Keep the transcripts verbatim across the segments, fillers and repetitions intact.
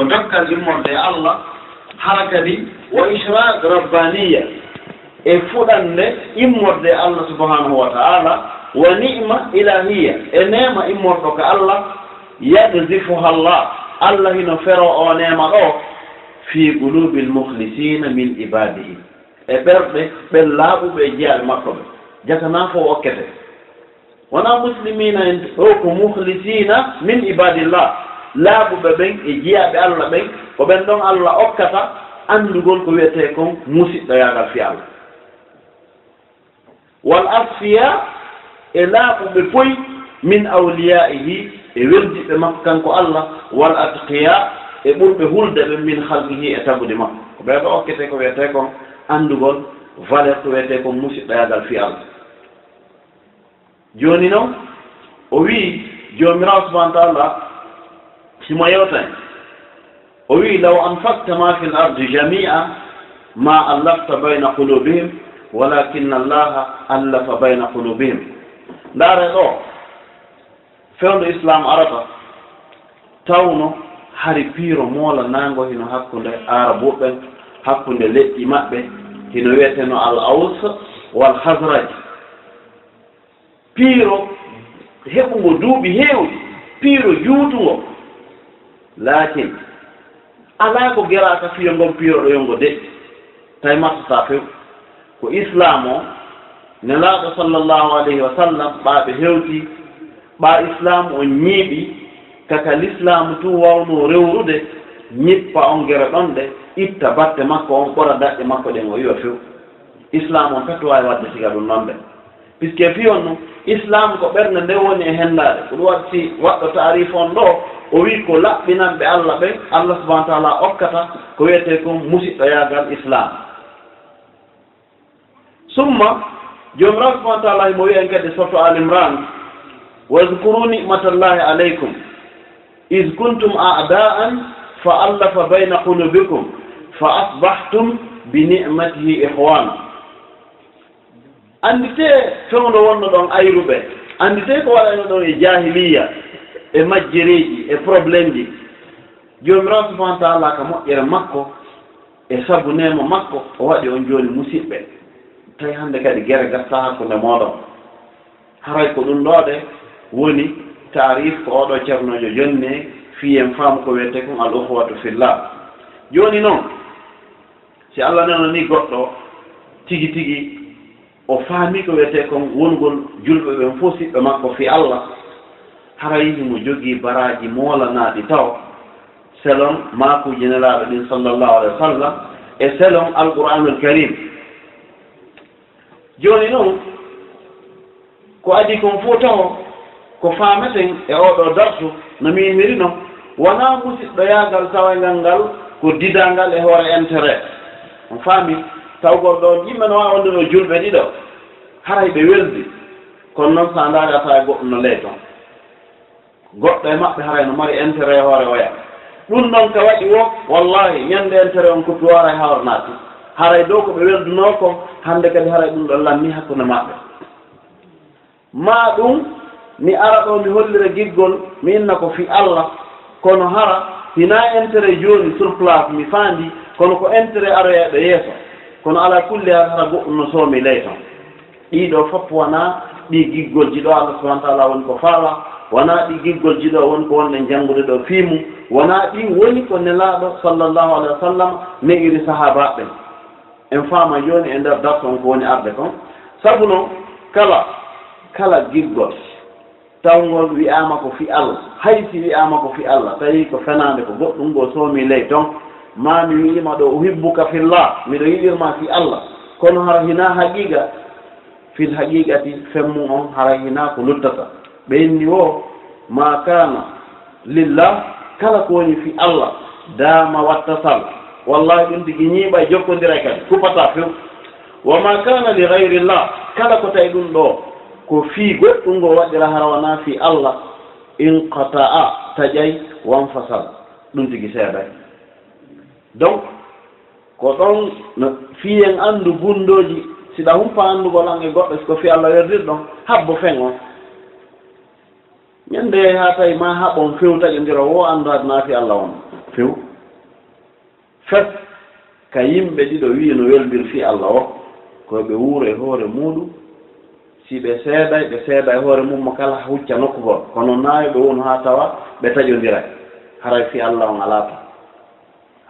Ko dokkal immorde e Allah, hara kadi wa ishraq rabbaniya, e fuɗande immorde e Allah subhanahu wa ta'ala, wa ni'ma ilahiya, e neema immorɗo ka Allah, yaqzifuha Allah, Allah hino fero o neema ɗo, fi qulubil mukhlisina min ibadihi, e ɓerɗe ɓen laaɓuɓe e jiyaaɓe makko ɓe. Jaka na fof okkete. Wonaa muslimiina en ɗoo, ko muhlisiina min ibadillah, laaɓuɓe ɓen e jiyaaɓe Allah ɓen, ko ɓen ɗon Allah okkata anndugol ko wi'etee kon musiɗɗoyaagal fii Allah. Wal asfiya, e laaɓuɓe poy, min awliyaihi, e weldiɓe makko kanko Allah, wal atqiya, e ɓurɓe hulde ɓen, min khalqihi, e tagude makko. Ko ɓee ɗoo okkete ko wi'etee kon anndugol valeur ko wi'etee kon musiɗɗoyaagal fii Allah. Jooni non, o wi'i, Joomiraaɗo subhaanahu wa ta'aala himo yewta en. O wi'i, "Law anfaqta ma fil ardi jami'a ma allafta bayna qulubihim, walakinna Allaha allafa bayna qulubihim." Ndaaree ɗoo, fewndo Islaam arata, tawno hari piiro moolanaango hino hakkunde Aarabuɓe ɓen, hakkunde leƴƴi maɓɓe, hino wi'eteno Al Aws wal Khazraj. Piiro heɓungo duuɓi heewɗi, piiro juutungo. Laakin, alaa ko geraaka fiyo ngon piiro ɗo yo ngo deƴƴi, tawi marsataa few. Ko Islaam o, Nelaaɗo sallallahu alayhi wa sallam, ɓaa ɓe hewti, ɓaa Islaam on ñiiɓi, ka ka Lislaam tun wawnoo rewrude, ñippa on gere ɗon ɗe, itta batte makko on, ɓora daɗɗe makko ɗen, o iwa few. Islaam on fat waawi waɗde siga ɗun non de. Puisque fii on ɗun, Islaam ko ɓernde nden woni e henndaade. Ko ɗun waɗi si waɗɗo taariif on ɗoo, o wi'i ko laɓɓinanɓe Alla ɓen, Alla subhaanahu wa ta'aalaa okkata ko wi'etee kon musiɗɗoyaagal Islaam. Summa, Joomiraaɗo subhaanahu wa ta'aalaa himo wi'a en kadi e Suuratu Aali Imraan, "Wadhkuru ni'matallaahi alaykum, idh kuntum a'daa'an fa allafa bayna quluubikum, fa asbahtum bi ni'matihi ikhwaana." Annditee fewndo wonnoɗon ayruɓe. Annditee ko waɗaynoɗon e jaahiliyya, e majjereeji, e problemji. Joomiraaɗo subhaanahu wa ta'aalaa ka moƴƴere makko, e sabu neema makko, o waɗi on jooni musiɓɓe. Tawi hannde kadi gere gastaa hakkunde mooɗon. Haray ko ɗun ɗoo ɗe woni taariif ko oo ɗoo ceernoojo jonni, fii en faamu ko wi'etee kon al ukhuwatu fillah. Jooni non, si Alla nenanii goɗɗo tigi tigi, o faamii ko wi'etee kon wonugol julɓe ɓen fow siɓɓe makko fii Alla, haray himo jogii baraaji moolanaaɗi taw, selon maakuuji Nelaaɗo ɗin sallallahu alayhi wa sallam, e selon Alqur'aanul Kariim. Jooni non, ko adii kon fow taho, ko faameten e oo ɗoo darsu, no mi inniri non, wonaa musiɗɗoyaagal tawayngal ngal ko didaangal e hoore intérêt. On faamii? Tawgol ɗoo, yimɓe no waawi wonde ɗoo julɓe ɗiɗo, haray ɓe weldi, kono non, si a ndaarii, a taway goɗɗo no ley ton. Goɗɗo e maɓɓe haray no mari intérêt e hoore oya. Ɗun non ka waɗi woo, wallaahi, ñande intérêt on kuppi woo, haray hawre naati. Haray dow ko ɓe weldunoo kon, hannde kadi haray ɗun ɗon lannii hakkunde maɓɓe. Maa ɗun, mi ara ɗoo mi hollira giggol, mi inna ko fii Alla, kono hara hinaa intérêt jooni sur place mi faandii, kono ko intérêt aroyayɗo yeeso. Kono alaa kulli haal, hara goɗɗun no soomi ley ton. Ɗii ɗoo fow wonaa ɗii giggolji ɗoo Alla subhaanahu wa ta'aalaa woni ko faalaa, wonaa ɗii giggolji ɗoo woni ko wonɗen janngude ɗoo fii mun, wonaa ɗii woni ko Nelaaɗo sallallahu alayhi wa sallam ne'iri sahaabaaɓe ɓen. En faama jooni e nder darsu on ko woni arde kon. Sabu non, kala, kala giggol tawngol wi'aama ko fii Alla, hay si wi'aama ko fii Alla, tawi ko fenaande, ko goɗɗun goo soomi ley ton, maa mi wi'ii ma ɗoo, "Uhibbuka fillah", miɗo yiɗir ma fii Alla, kono hara hinaa haqiiqa, fil haqiiqati, fen mun on haray hinaa ko luttata. Ɓe inni woo, "Maa kaana lillah", kala ko woni fii Alla, daama wattasal. Wallaahi, ɗun tigi ñiiɓay, jokkondiray kadi, kuppataa few. "Wa maa kaana li ghayrillah", kala ko tawi ɗun ɗoo ko fii goɗɗun goo waɗira, hara wanaa fii Alla, "inqata'a", taƴay, "wanfasal", ɗun tigi seeday. Donc, ko ɗon no fii en anndu gunndooji, si ɗa humpa anndugol an e goɗɗo, si ko fii Alla werdirɗon, habbo fen on. Ñande haa tawi maa haɓon few taƴondira, woo anndaade naa fii Alla on few. Fes ka yimɓe ɗiɗo wi'i no weldir fii Alla o, ko ɓe wuuro e hoore muuɗum. Si ɓe seeday, ɓe seeda e hoore mum mo kala hucca nokku goo. Kono naa yo ɓe wonu haa tawa ɓe taƴondiray. Haray fii Alla on alaa ton.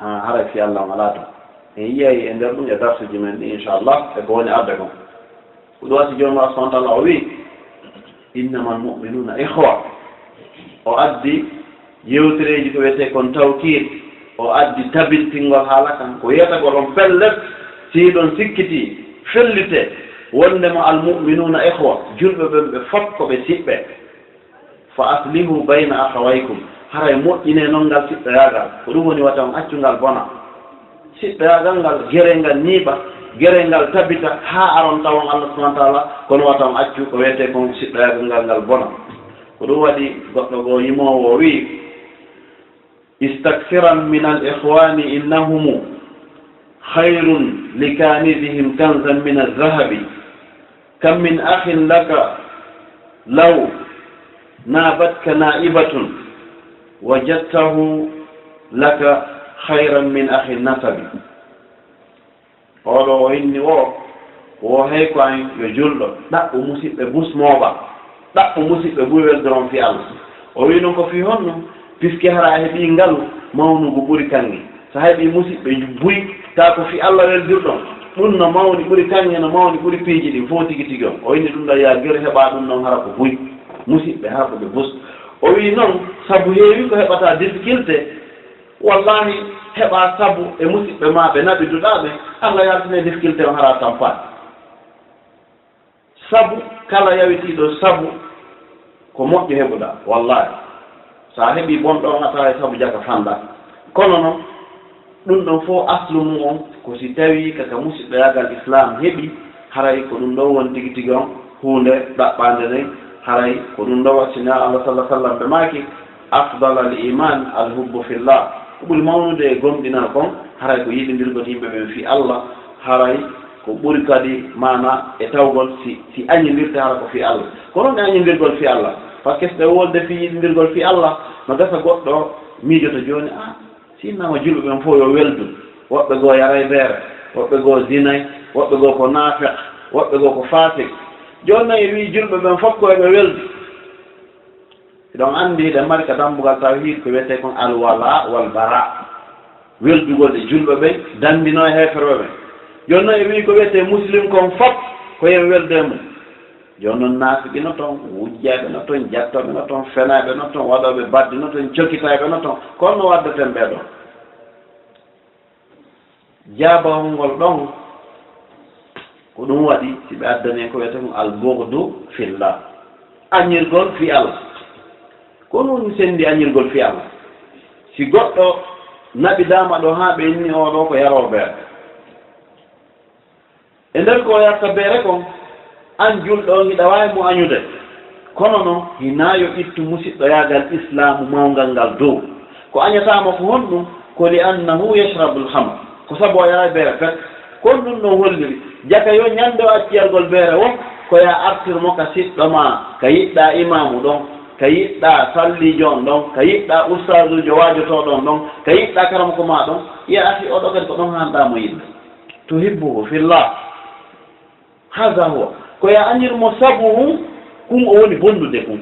Haa, haray fii Alla on alaa ton. En yi'ay e nder ɗum e darsuuji men ɗin, inchallah, e ko woni arde kon. Ko ɗum waɗi Joomiraaɗo subhaanahu wa ta'aala o wi'i, "Innamal mu'minuuna ikhwa." O addi yewtereeji ko wiyetee kon tawkiid, o addi tabintingol haala kan, ko wiyetagol on pellet, si hiɗon sikkiti, fellitee, wonndema al mu'minuuna ikhwa, julɓe ɓen ɓe fof ko ɓe siɓɓe. "Fa aslihu bayna akhawaykum." Haray moƴƴinee non ngal siɓɓoyaagal. Ko ɗum woni wata on accu ngal bona. Siɓɓoyaagal ngal, geree ngal ñiiɓa, geree ngal tabita, haa aron tawon Allah subhanahu wa ta'ala, kono wata on accu ko wiyetee kon siɓɓoyaagal ngal, ngal bona. Ko ɗum waɗi goɗɗo goo yimoowo o wi'i, "Istaksiran min al ikhwani innahumu khayrun li kanizihim kanzan min al zahabi." Kam min akhin laka law nabatka naibatun wajadtahu laka khayran min akhin nasabi. Oɗo o inni o, wo hey ko an yo julɗo, ɗaɓɓu musiɓɓe bus mooɓa, ɗaɓɓu musiɓɓe buy weldoron fii Allah. O wi'i non ko fii honno, puisque hara a heɓii ngalu mawnugu ɓuri kaŋŋe. So a heɓii musiɓɓe buy, taa ko fii Alla weldirɗon, ɗun no mawni ɓuri kaŋŋe, no mawni ɓuri piiji ɗin fow tigi tigi on. O inni ɗun ɗon, yaa geru heɓaa ɗun ɗon hara ko buy. Musiɓɓe hara ko ɓe bus. O wi'i non, sabu heewi ko heɓataa difficulté, wallaahi heɓaa sabu e musiɓɓe maa ɓe naɓiduɗaa ɓe, Alla yaltinay difficulté on hara tampaani. Sabu, kala yawitiiɗo sabu, ko moƴƴo heɓuɗaa, wallaahi. So a heɓii bonɗo on, a taway sabu jaka fanɗa. Kono non, ɗun ɗon fow aslu mun on, ko si tawii ka, ka musiɗɗoyaagal Islaam heɓi, haray ko ɗun ɗon woni tigi tigi on huunde ɗaɓɓaande nden, haray ko ɗun ɗon waɗi si Nelaaɗo Allah sallallahu alaihi wasallam ɓe maaki, "Afdal al iman al hubbu fillah." Ko ɓuri mawnude e gomɗinal kon, haray ko yiɗindirgol yimɓe ɓen fii Allah, haray ko ɓuri kadi maana e tawgol si, si añindirte hara ko fii Allah. Ko non e añindirgol fii Allah. Parce que so ɓe wolde fii yiɗindirgol fii Allah, no gasa goɗɗo miijoto jooni, "Ah, si innama julɓe ɓen fow yo weldu. Woɓɓe goo yaray beere, woɓɓe goo zinay, woɓɓe goo ko naafiq, woɓɓe goo ko faasik." Jooni non e wi'i julɓe ɓen fow ko yo ɓe weldu. Hiɗon anndi hiɗen mari ka dambugal tawhiid ko wiyetee kon al-walaa wal-baraa. Weldugol e julɓe ɓen, danndinoo e heeferɓe ɓen. Jooni non e wi'i ko wiyetee muslim kon fop, ko yo en weldu e mun. Jooni non naafiqi no ton, wujjayɓe no ton, jattooɓe no ton, fenayɓe no ton, waɗooɓe baddi no ton, cokitayɓe no ton. Ko honno waddeten ɓee ɗoo? Jaabawol ngol ɗon, ko ɗum waɗi si ɓe addani en ko wiyetee kon al-bughdu fillah, añirgol fii Allah. Ko honɗum senndi añirgol fii Allah? Si goɗɗo naɓidaama ɗoo haa ɓe inni oo ɗoo ko yaroowo beere. E nder ko o yarta beere kon, an julɗo on, hiɗa waawi mo añude. Kono non, hinaa yo ittu musiɗɗoyaagal Islaamu mawngal ngal dow. Ko añataa mo ko honɗum? Ko li annahu yashrabul khamr. Ko sabu o yaray beere pet. Ko honɗum ɗum holliri? Jaka yo ñande o acci yargol beere woo, ko yo a artir mo ka siɗɗo maa, ka yiɗɗaa imaamu ɗon, ka yiɗɗaa salliijo on ɗon, ka yiɗɗaa ustaazuujo waajotooɗo on ɗon, ka yiɗɗaa karamoko maa ɗon. Ya akhi, oo ɗoo kadi ko ɗon haanɗaa mo yiɗde. Tuhibbuhu fillah. Haza huwa. Ko yo a añir mo sabu hun, kun o woni bonnude kun.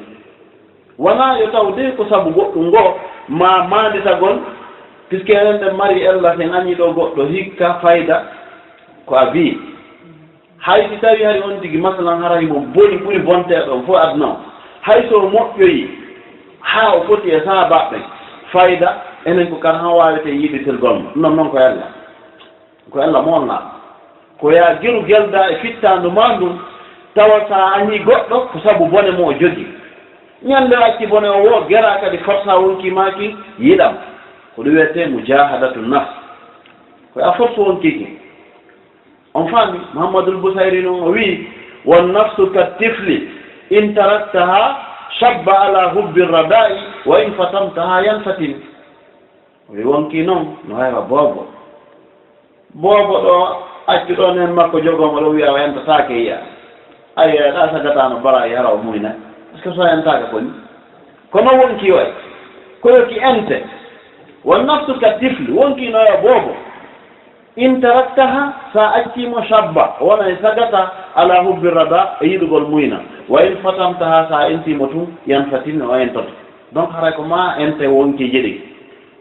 Wanaa yo taw de ko sabu goɗɗum ngoo, maa maanditagol, puisque enen ɗen mari ella, si en añii ɗoo goɗɗo hikka fayda, ko a bii. Hay si tawii hari on tigi, masalan, hara himo boni ɓuri bonteeɗo on fof aduna on. Hay so o moƴƴoyi, haa o foti e sahaabaaɓe ɓen, fayda, enen ko kar han waawetee yiɗitirgol mo. Non, non ko ella. Ko Alla moolnaa. Ko yo a geru geldaa e fittaandu maa ndun, tawa so a añii goɗɗo ko sabu bone mo o jogii. Ñande o acci bone o woo, geraa kadi forsa wonkii maa kin yiɗa mo. Ko ɗum wiyetee mujahadatu nafs. Ko yo a forsu wonkii kin. On faami? Muhammadul Busayri non o wi'i, "Wan nafsu kat tifli, in taraktaha shabba ala hubbi rada'i, wa in fatamtaha yanfatim." O wi'i wonkii non no hayra boobo. Boobo ɗoo, accu ɗoo neen makko jogoo mo ɗoo, wi'a o entataake, yi'a. Ay, ay, ɗaa sagataano bara e hara o muyna. Est-ce que so entaaka ko ni? Kono wonkii o ay, ko yo ki ente. Wan nafsu ka tifli, wonkii no yo boobo. In taraktaha, sa accii mo, shabba, wona e sagata, ala hubbi rada, e yiɗugol muyna. Wa in fatamtaha, sa entii mo tun, yanfatin, o entoto. Donc, haray ko ma ente wonki jeɗi.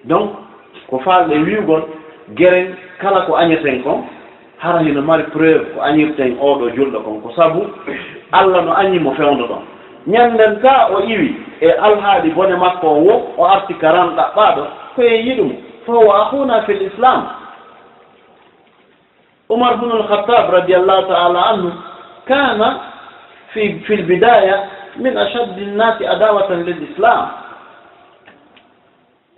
Donc, ko faalɗe wi'ugol, geren kala ko añeten kon, hara hino mari preuve ko añirten oo ɗoo julɗo kon. Ko sabu Alla no añi mo fewndo ɗon. Ñannden ka o iwi e alhaali bone makko on wo, o arti ka ran ɗaɓɓaaɗo, ko en yiɗu mo. Fa huwa akhuna fil Islam. Umar bin al-Khattab radiyallahu ta'ala anhu kana fi, fil bidaya min ashaddi nnasi adawatan lil Islam.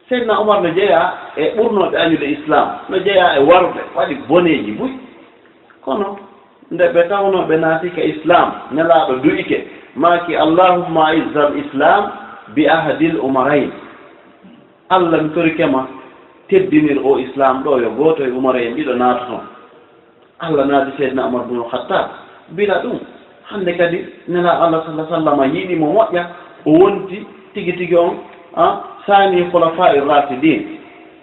Seydina Umar no jeyaa e ɓurnooɓe añude Islam, no jeyaa e waruɓe, waɗi boneeji buy. Kono nde ɓe tawnoo ɓe naati ka Islam, Nelaaɗo du'ike, maaki, "Allahumma a'izzal Islam bi ahadil Umarayn." Alla, mi torike ma, teddinir oo Islam ɗoo, yo gooto e Umar en ɗiɗo naatu ton. Alla naadi Seydina Umar bin Khattab, bila ɗum, hannde kadi Nelaaɗo Alla sallallahu alaihi wasallam yiɗi mo moƴƴa, o wonti tigi tigi on, a, saani khulafa'ir rashidin.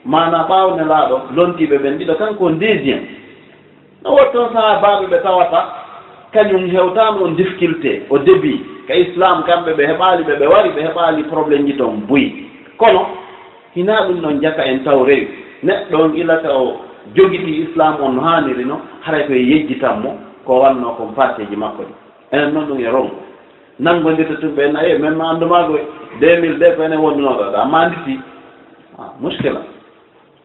Maanaa ɓaawo Nelaaɗo lontiiɓe ɓen ɗiɗo, kanko on deuxième. No woodi ton sahaabaaɓe ɓe tawata kañum hewtaano on difficulté, au début, ka Islam, kamɓe ɓe heɓaali ɓe, ɓe wari, ɓe heɓaali problème ji ton buy. Kono, hinaa ɗum ɗon jaka en taw rewi. Neɗɗo on ila ka o jogitii Islam on no haaniri non, haray ko e yejjitan mo ko wannoo kon parteeji makko ɗi. Enen non ɗum e rongo. Nanngondirta tun ɓe na, "Eh, men ma anndu maa koy, deux mille deux ko enen wonnunoo ɗo, ɗo, amma anditii." Ah, muskila.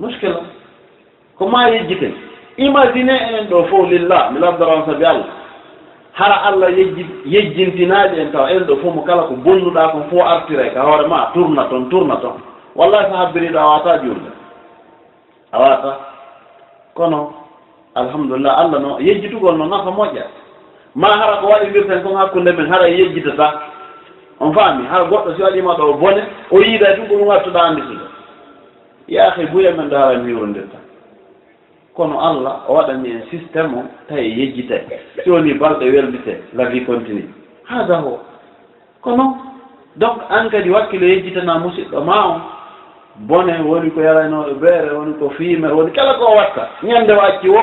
Muskila. Ko ma yejjiten. Imagine enen ɗo fof, lillah, mi labdoro on sabi Allah. Hara Allah yejji-, yejjintinaali en tawa enen ɗo fof, mo kala ko bonnuɗaa kon fof artiray ka hoore ma, turna ton, turna ton. Wallahi, so habbiriɗo a wata juulde. A wata. Kono, alhamdulillah, Allah no yejjitugol no nafa moƴƴa. Ma hara ko waɗindirten kon hakkunde men, hara yejjitata. On faami? Hara goɗɗo si waɗiima ɗo bone, o yiida ɗum ko ɗum wattuɗaa annditude. Yaa akhi, buy e men ɗo hara en hiwrondirta. Kono Allah o waɗani en système on, tawi yejjitay. Si woni balɗe welnitee, la vie continue. Hada ho. Kono, donc, an kadi wakkilo yejjitana musiɗɗo ma on. Bone woni ko yaraynooɗo beere, woni ko fiime, woni kala ko o watta. Ñande o acci wo,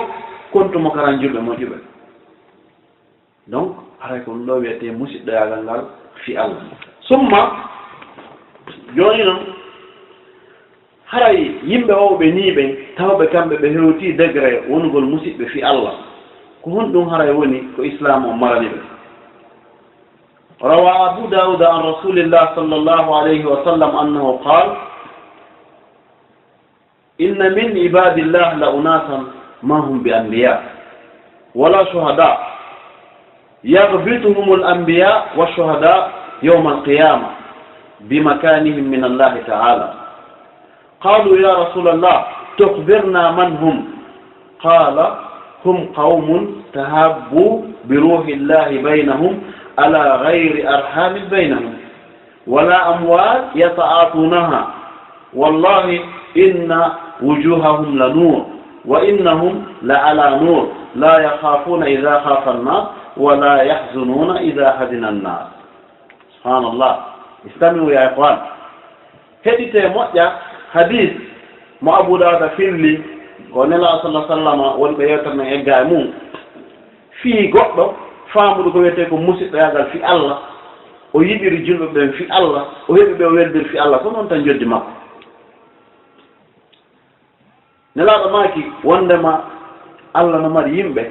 kontu mo karan julɓe moƴƴuɓe. Donc, haray ko ɗum ɗo wiyetee musiɗɗoyaagal ngal fii Allah. Summa, jooni non, haray yimɓe wowɓe nii ɓen, tawɓe kamɓe ɓe hewtii degré wonugol musiɗɓe fii Allah, ko honɗum haray woni ko Islaam on marani ɓe? روى أبو داود عن رسول الله صلى الله عليه وسلم أنه قال: إن من عباد الله لأناسا ما هم بأنبياء ولا شهداء، يغبطهم الأنبياء والشهداء يوم القيامة بمكانهم من الله تعالى. قالوا: يا رسول الله، تخبرنا من هم؟ قال: هم قوم تحابوا بروح الله بينهم على غير أرحام بينهم، ولا أموال يتعاطونها، والله إن وجوههم لنور، وإنهم لعلى نور، لا يخافون إذا خاف الناس، ولا يحزنون إذا حزن الناس. سبحان الله. استمعوا يا إخوان. Heɗitee moƴƴa hadis mo Abu Dawuda filli, ko Nelaaɗo sallallahu alaihi wasallam woni ɓe yewtere men egga e mum. Fii goɗɗo faamuɗo ko wiyetee ko musiɗɗoyaagal fii Allah, o yiɗiri julɓe ɓen fii Allah, o heɓi ɓe o weldiri fii Allah, ko non tan joddi makko. Nelaaɗo maaki wondema Allah no mari yimɓe,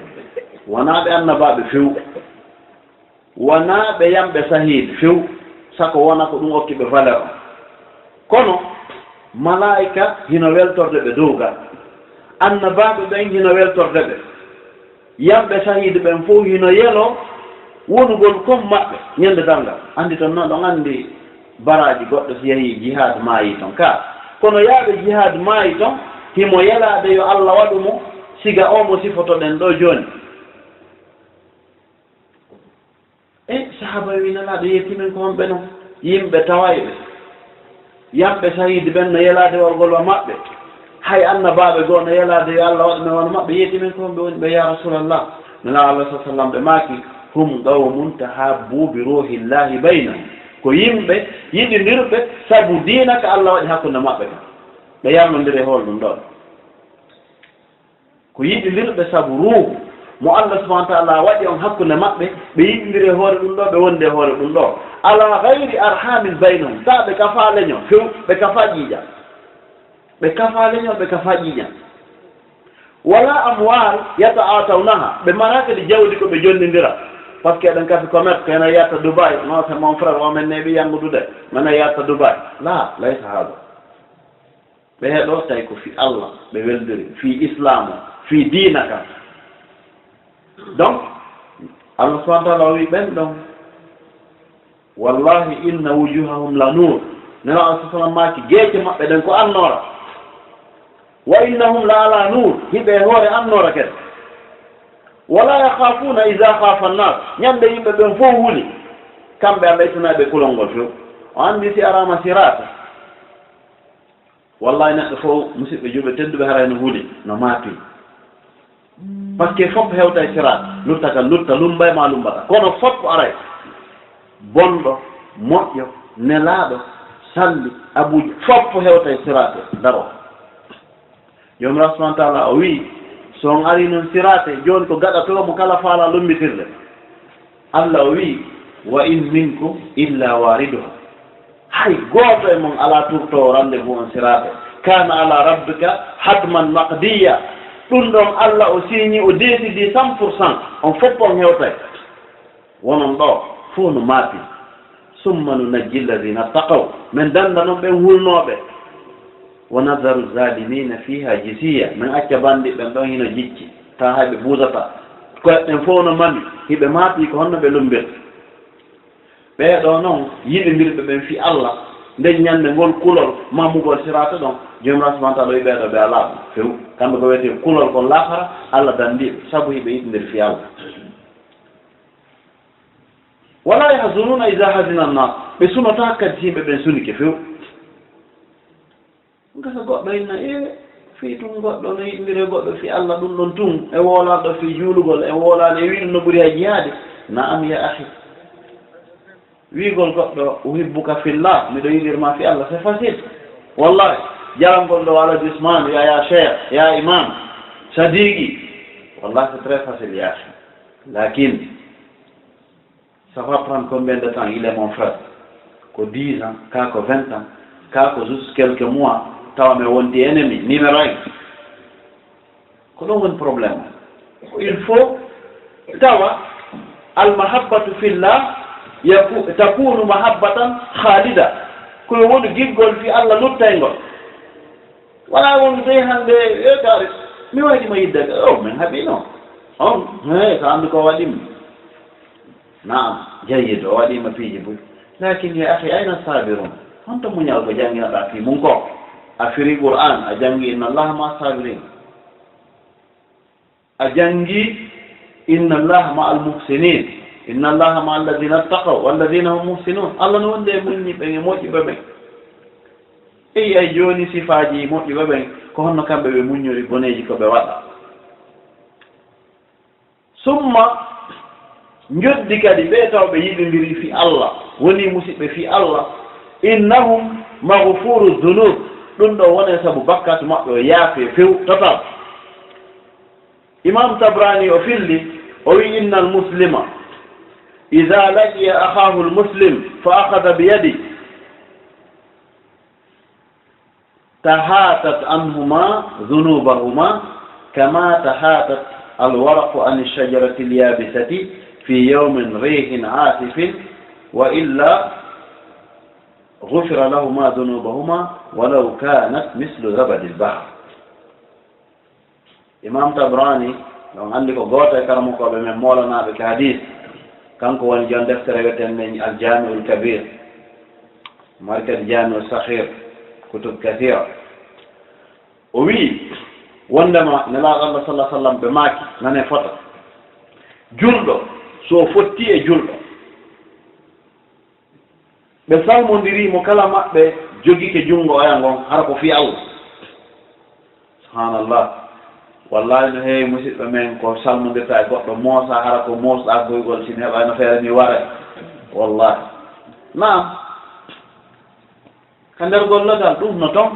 wanaa ɓe annabaaɓe few, wanaa ɓe yamɓe sahiid few, sako wona ko ɗum okki ɓe valeur on. Kono malaa'ika hino weltorde ɓe dow gal, annabaaɓe ɓen hino weltorde ɓe. Yamɓe sahiid ɓen fow hino yeloo wonugol kon maɓɓe ñande darngal. Anndi ton non, ɗon anndi baraaji goɗɗo si yahii jihaad maayii ton ka. Kono yaaɓe jihaad maayi ton, himo yelaade yo Alla waɗu mo siga oo mo sifotoɗen ɗoo jooni. E sahaaba wi Nelaaɗo, yetti men ko honɓe non? Yimɓe tawayɓe. Yamɓe sahiidi ɓen no yelaade wargol wa maɓɓe. Hay annabaaɓe goo no yelaade yo Alla waɗu men wano maɓɓe. Yetti men ko honɓe woni ɓe, yaa Rasuulallah? Nelaaɗo Allah sallallahu alaihi wasallam ɓe maaki, hum qawmun tahabbu bi ruuhillahi baynahum. Ko yimɓe yiɗindirɓe sabu diina ka Alla waɗi hakkunde maɓɓe kan. Ɓe yarnondiri e hool ɗum ɗon. Ko yiɗindirɓe sabu ruuhu mo Allah subhanahu wa ta'ala waɗi on hakkunde maɓɓe, ɓe yiɗindiri e hoore ɗum ɗoo, ɓe wondi e hoore ɗum ɗoo. Ala ghayri arhamin baynahum, taa ɓe kafaa leñol few, ɓe kafaa ƴiiƴam. Ɓe kafaa leñol, ɓe kafaa ƴiiƴam. Wala amwal yata'atawnaha, ɓe maraa kadi jawdi ko ɓe jonnindira. Parce que eɗen kafi commerce, ko ena yatta Dubai, non, c'est mon frère, o men neeɓi yanngudude, men a yatta Dubai. La, laysa hada. Ɓee ɗoo tawi ko fii Allah ɓe weldiri, fii Islaamu, fii diina kan. Donc, Allah subhanahu wa ta'ala o wi'i ɓen ɗon, "Wallahi inna wujuhahum la nur." Nela Allah sallam maaki, geece maɓɓe ɗen ko annoora. "Wa innahum la ala nur," hiɓe e hoore annoora kadi. "Wala yakhafuna idha khafa an-nas," ñande yimɓe ɓen fow huli. Kamɓe Allah ittana ɓe kulol ngol few. O anndi si araama siraata. Wallahi, neɗɗo fof, musidɓe julɓe tedduɓe, haray no huli, no maapi. Parce que fof hewtay siraat, lutta ka lutta, lummbay ma lummbata. Kono fof aray, bonɗo, moƴƴo, nelaaɗo, salli, abuuji, fof hewtay siraat, daro. Joomiraaɗo subhaanahu wa ta'aala o wi'i, so on arii non siraat, jooni ko gaɗatoo mo kala faalaa lummbitirde? Allah o wi'i, "Wa in minkum illa waariduha." Hay gooto e mon alaa turtoowo rendez-vous on siraat. "Kana ala rabbika hatman maqdiya." Ɗum ɗon Allah o siiñi, o décidi cent pour cent. On fof on hewtay. Wonon ɗoo, fof no maapi. "Summa nunajji alladhina ttaqaw." Men dannda non ɓen hulnooɓe. "Wa nadharu zalimina fiha jisiya." Men acca banndi ɓen ɗon hino jicci. Taa hay ɓe buusata. Ko'e ɓen fof no mami. Hiɓe maapi ko honno ɓe lummbirta. Ɓee ɗoo non, yiɗindirɓe ɓen fii Allah, nden ñande ngol kulol, mammugol siraat ɗon, Joomiraaɗo subhaanahu wa ta'aala o wi'i ɓee ɗoo ɓe alaa ɗum few. Kamɓe ko wiyetee kulol kon laakara, Allah danndii ɓe, sabu hiɓe yiɗindiri fii Allah. "Wala yahzununa idha hazina an-nas." Ɓe sunotaake kadi si yimɓe ɓen sunike few. Gasa goɗɗo inna, e fii tun goɗɗo no yiɗindiri e goɗɗo fii Allah, ɗum ɗon tun, e woolaɗo fii juulugol, e woolaɗo e wi'i ɗum no ɓuri hay jihaade. Na'am ya akhi. Wi'ugol goɗɗo, "Uhibbuka fillah", miɗo yiɗir ma fii Allah, c'est facile. Wallahi, jarangol ɗo ala Usman, ya, ya sheikh, ya imam, sadiqi. Wallahi, c'est très facile, ya akhi. Lakin, ça va prendre combien de temps? Il est mon frère. Ko dix ans, ka ko vingt ans, ka ko juste quelques mois, tawa mi wondi ennemi, numéro un. Ko ɗum woni problème. Il faut tawa al-mahabbatu fillah yaku-, takunu mahabbatan khalida. Ko woni giggol fii Allah luttayngol. Wala wonde dey hannde, e taari, mi waɗi ma yidde, o, men haɓino. On, he, ko anndu ko waɗi mi. Naam, jayyid, o waɗi ma piiji buy. Lakin ya akhi, ayna sabirun? Honto muñal ko jannginoɗaa fii mun ko? A firi Qur'an, a janngi inna Allaha ma'a sabirin. A janngi, "Inna Allaha ma'al muhsinin, inna Allaha ma'al ladhina ttaqaw, wal ladhina hum muhsinun." Allah no wondi e muññiɓe ɓen e moƴƴuɓe ɓen. Eyi, ay jooni sifaaji moƴƴuɓe ɓen, ko honno kamɓe ɓe muññori boneeji ko ɓe waɗa? Summa njoddi kadi ɓe taw ɓe yiɗindiri fii Allah, woni musiɓɓe fii Allah, "Innahum maghfuru dhunub." Ɗum ɗo wone sabu bakkaatu maɓɓe o yaafe few total. Imam Tabrani o filli, o wi'i, "Innal muslima idha laqiya akhahul muslim fa akhadha bi yadi, tahatat anhuma dhunubahuma kama tahatat alwaraqu an ash-shajarati al-yabisati fi yawmin rihin asifin, wa illa ghufira lahuma dhunubahuma walaw kanat mislu zabadil bahr." Imam Tabrani, on anndi ko gooto e karamokooɓe men moolanaaɓe ka hadiis. Kanko woni jon deftere wi'eten nden Al-Jaami'ul Kabiir. Mari kadi Jaami'u Saxiir, kutub kasiira. O wi'i, wondema Nelaaɗo Allah sallallahu alaihi wasallam ɓe maaki, nane fota. Julɗo, so o fotti e julɗo, ɓe salmondirii mo, kala maɓɓe jogike junngo oya ngon, hara ko fii Allah. Subhaanallah. Wallahi, no heewi musiɓɓe men ko salmondirta e goɗɗo, moosa, hara ko moosɗaa goygol, si mi heɓaano feere, mi waray. Wallahi. Naam. Ka nder gollal, ɗum no ton.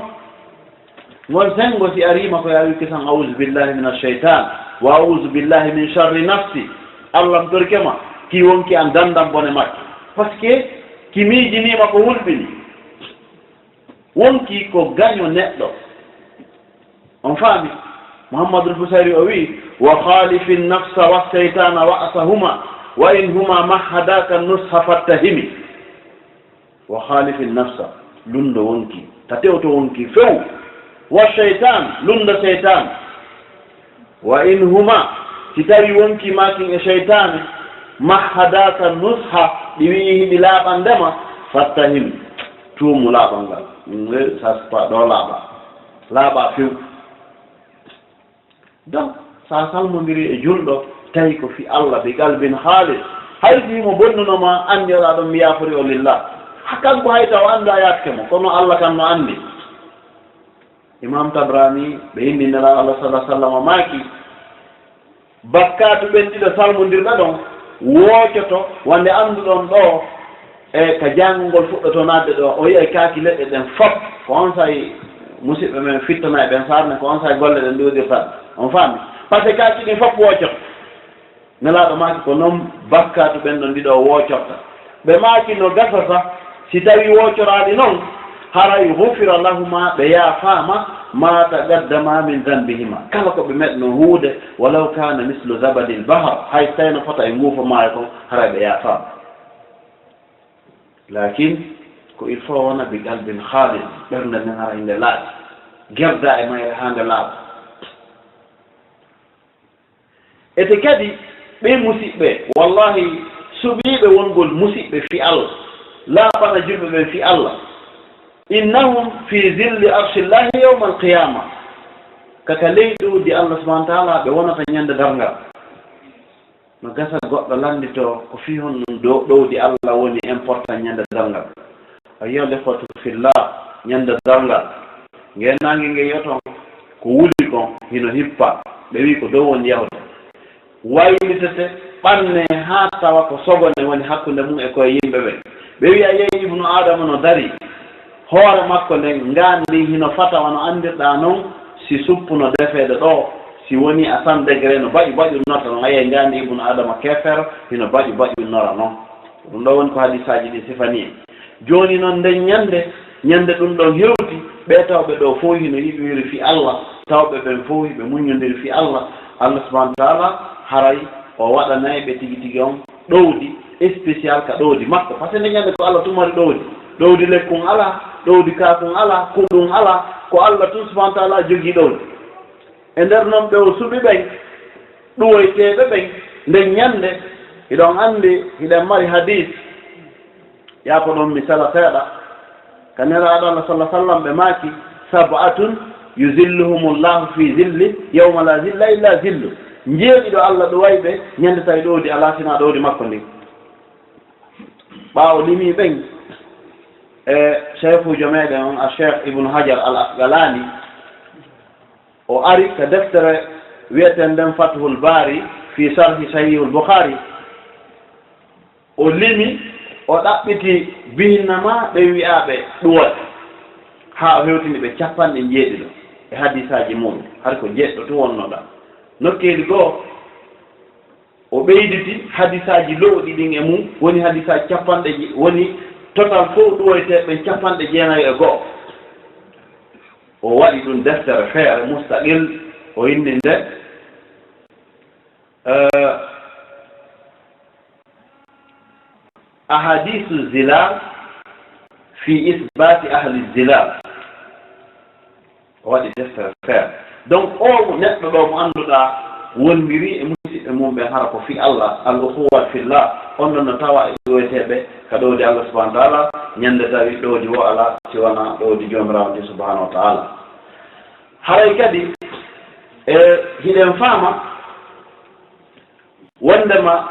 Ngol senngo si ariima ko yaa wi'uki tan, "A'uuzu billaahi mina shaytaan, wa a'uuzu billaahi min sharri nafsi." Allah mi torike ma, ki wonki an dandan bone makki. Parce que ki miijiniima ko hulɓini. Wonki ko gaño neɗɗo. On faami? Muhammadul Busayri o wi'i, "Wa khaalifi nafsa wa shaytaana wa asahuma, wa in huma mahhadaaka nusha fattahimi." Wa khaalifi nafsa, lunndo wonki, ta tewto wonki few. Wa shaytaan, lunndo seytaan. Wa in huma, si tawi wonki maakin e seytaane, mahhadaaka nusha, ɗi wi'i hiɗi laaɓande ma, fattahim, tuumu laaɓal ngal. Ɗum woni saspa ɗo laaɓa. Laaɓa few. Donc, sa salmondirii e julɗo, tawi ko fii Allah bi qalbin khaalis. Hay si himo bonnuno ma, anndi oɗa ɗon mi yaafori o lillah. Ha kanko hay taw anndaa yaafike mo, kono Allah kan no anndi. Imam Tabrani, ɓe inni Nelaaɗo Allah sallallahu alaihi wasallam maaki, bakkaatu ɓen ɗiɗo salmondirɗa ɗon, woocoto, wande annduɗon ɗo, e ka jaango ngol fuɗɗotoo naatde ɗo, o yi'ay kaaki leɗɗe ɗen fop, ko on say musiɓɓe men fittonay ɓen sarne, ko on say golle ɗen ɗuuɗirta. On faami? Parce que kaaki ɗin fop woocoto. Nelaaɗo maaki ko non bakkaatu ɓen ɗon ɗiɗo woocorta. Ɓe maaki no gasa sa, si tawi woocoraali non, haray ghufira lahuma, ɓe yaafaama, ma taqaddama min dhanbihima. Kala ko ɓe meɗno huude, walaw kana mislu zabadil bahar, hay si tawi no fota e nguufo maayo kon, haray ɓe yaafaama. Lakin, ko il faut wona bi qalbin khalis, ɓernde nden hara hinde laaɓi. Gerda e mayre haa nde laaɓa. Ete kadi, ɓee musiɓɓe, wallahi, suɓiiɓe wongol musiɓɓe fii Allah, laaɓana julɓe ɓen fii Allah. Innahum fi zilli arshillahi yawmal qiyama. Ka ka ley ɗowdi Allah subhanahu wa ta'ala ɓe wonata ñande darngal. No gasa goɗɗo lannditoo ko fii honɗun ɗo-, ɗowdi Allah woni important ñande darngal. Ayyuhal ikhwatu fillah, ñande darngal, ngee naange nge yi'oton ko wuli kon hino hippa, ɓe wi'i ko dow woni yahude. Waylitete, ɓannee haa tawa ko sogone woni hakkunde mun e ko'e yimɓe ɓen. Ɓe wi'a, yeey, Ibnu Aadama no darii, hoore makko nden, ngaan ndin hino fata wano anndirɗaa non, si suppu no defeede ɗoo, si wonii à cent degré no baƴu baƴunnorta non, a yi'ay ngaan ndin Ibnu Aadama keefeero hino baƴu baƴunnora non. Ɗun ɗoo woni ko hadiisaaji ɗin sifanii en. Jooni non, nden ñande, ñande ɗun ɗon hewti, ɓee tawɓe ɗoo fow hino yiɗondiri fii Allah, tawɓe ɓen fow hiɓe muññondiri fii Allah, Allah subhanahu wa ta'ala haray o waɗanay ɓe tigi tigi on ɗowdi spécial ka ɗowdi makko. Parce que nden ñande ko Allah tun mari ɗowdi. Ɗowdi lekkun alaa, ɗowdi kaakun alaa, kuɗun alaa, ko Allah tun subhanahu wa ta'ala jogii ɗowdi. E nder non ɓe o suɓi ɓen, ɗuwoyteeɓe ɓen, nden ñande, hiɗon anndi, hiɗen mari hadiis, yaa ko ɗon misala seeɗa, ka Nelaaɗo Allah sallallahu alaihi wasallam ɓe maaki, "Sab'atun yuzilluhumullahu fi zilli, yawma la zilla illa zillu." Njeeɗiɗo Allah ɗuway ɓe, ñande tawi ɗowdi alaa sinaa ɗowdi makko ndin. Ɓaawo limii ɓen, e Sheykhuujo meɗen on, a Sheykh Ibnu Hajar Al Asqalaani, o ari ka deftere wi'eten nden Fathul Baari fi Sharhi Sahihul Bukhari. O limi, o ɗaɓɓiti bihinnama ɓe wi'aaɓe ɗuwal, haa o hewtini ɓe cappanɗe njeeɗiɗo e hadiisaaji mu'un. Hari ko njeeɗiɗo tun wonnoɗaa. Nokkeeli goo, o ɓeyditi hadiisaaji lo'uɗi ɗin e mun, woni hadiisaaji cappanɗe je-, woni total fow ɗuwoyteeɓe ɓen cappanɗe jeenayo e go'o. O waɗi ɗun deftere feere mustaqil, o inni nde, eh, Ahadiisu Zilaal fi isbaati ahli Zilaal. O waɗi deftere feere. Donc, oo neɗɗo ɗoo mo annduɗaa wondirii e musiɓɓe mum ɓen hara ko fii Allah, al ukhuwa fillah, on ɗon no tawa e ɗoweteeɓe ka ɗowdi Allah subhanahu wa ta'ala, ñande tawi ɗowdi woo alaa si wanaa ɗowdi Joomiraaɗo ndin subhanahu wa ta'ala. Haray kadi, e, hiɗen faama wondema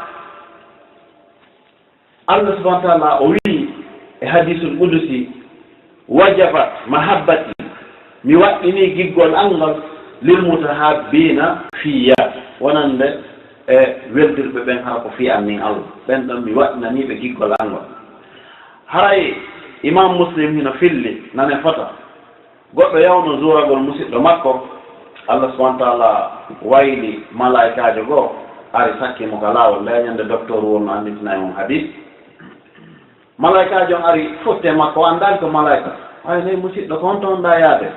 Allah subhanahu wa ta'ala o wi'i e hadiisul qudusi, "Wajabat mahabbati," mi waɗɗinii giggol an ngol, "lil mutahabbiina fiyya," wonande e weldirɓe ɓen hara ko fii an min Allah. Ɓen ɗon mi waɗɗinanii ɓe giggol an ngol. Haray Imam Muslim hino filli, nane fota. Goɗɗo yawno zuuragol musiɗɗo makko, Allah subhanahu wa ta'ala wayli malaa'ikaajo goo, ari sakki mo ka laawol. Nde ñande doktoor wonno anndintina e on hadis. Malaa'ikaajo on ari fotti e makko, o anndaali ko malaa'ika. "Ay, ley musiɗɗo, ko honto wonɗaa yaade?"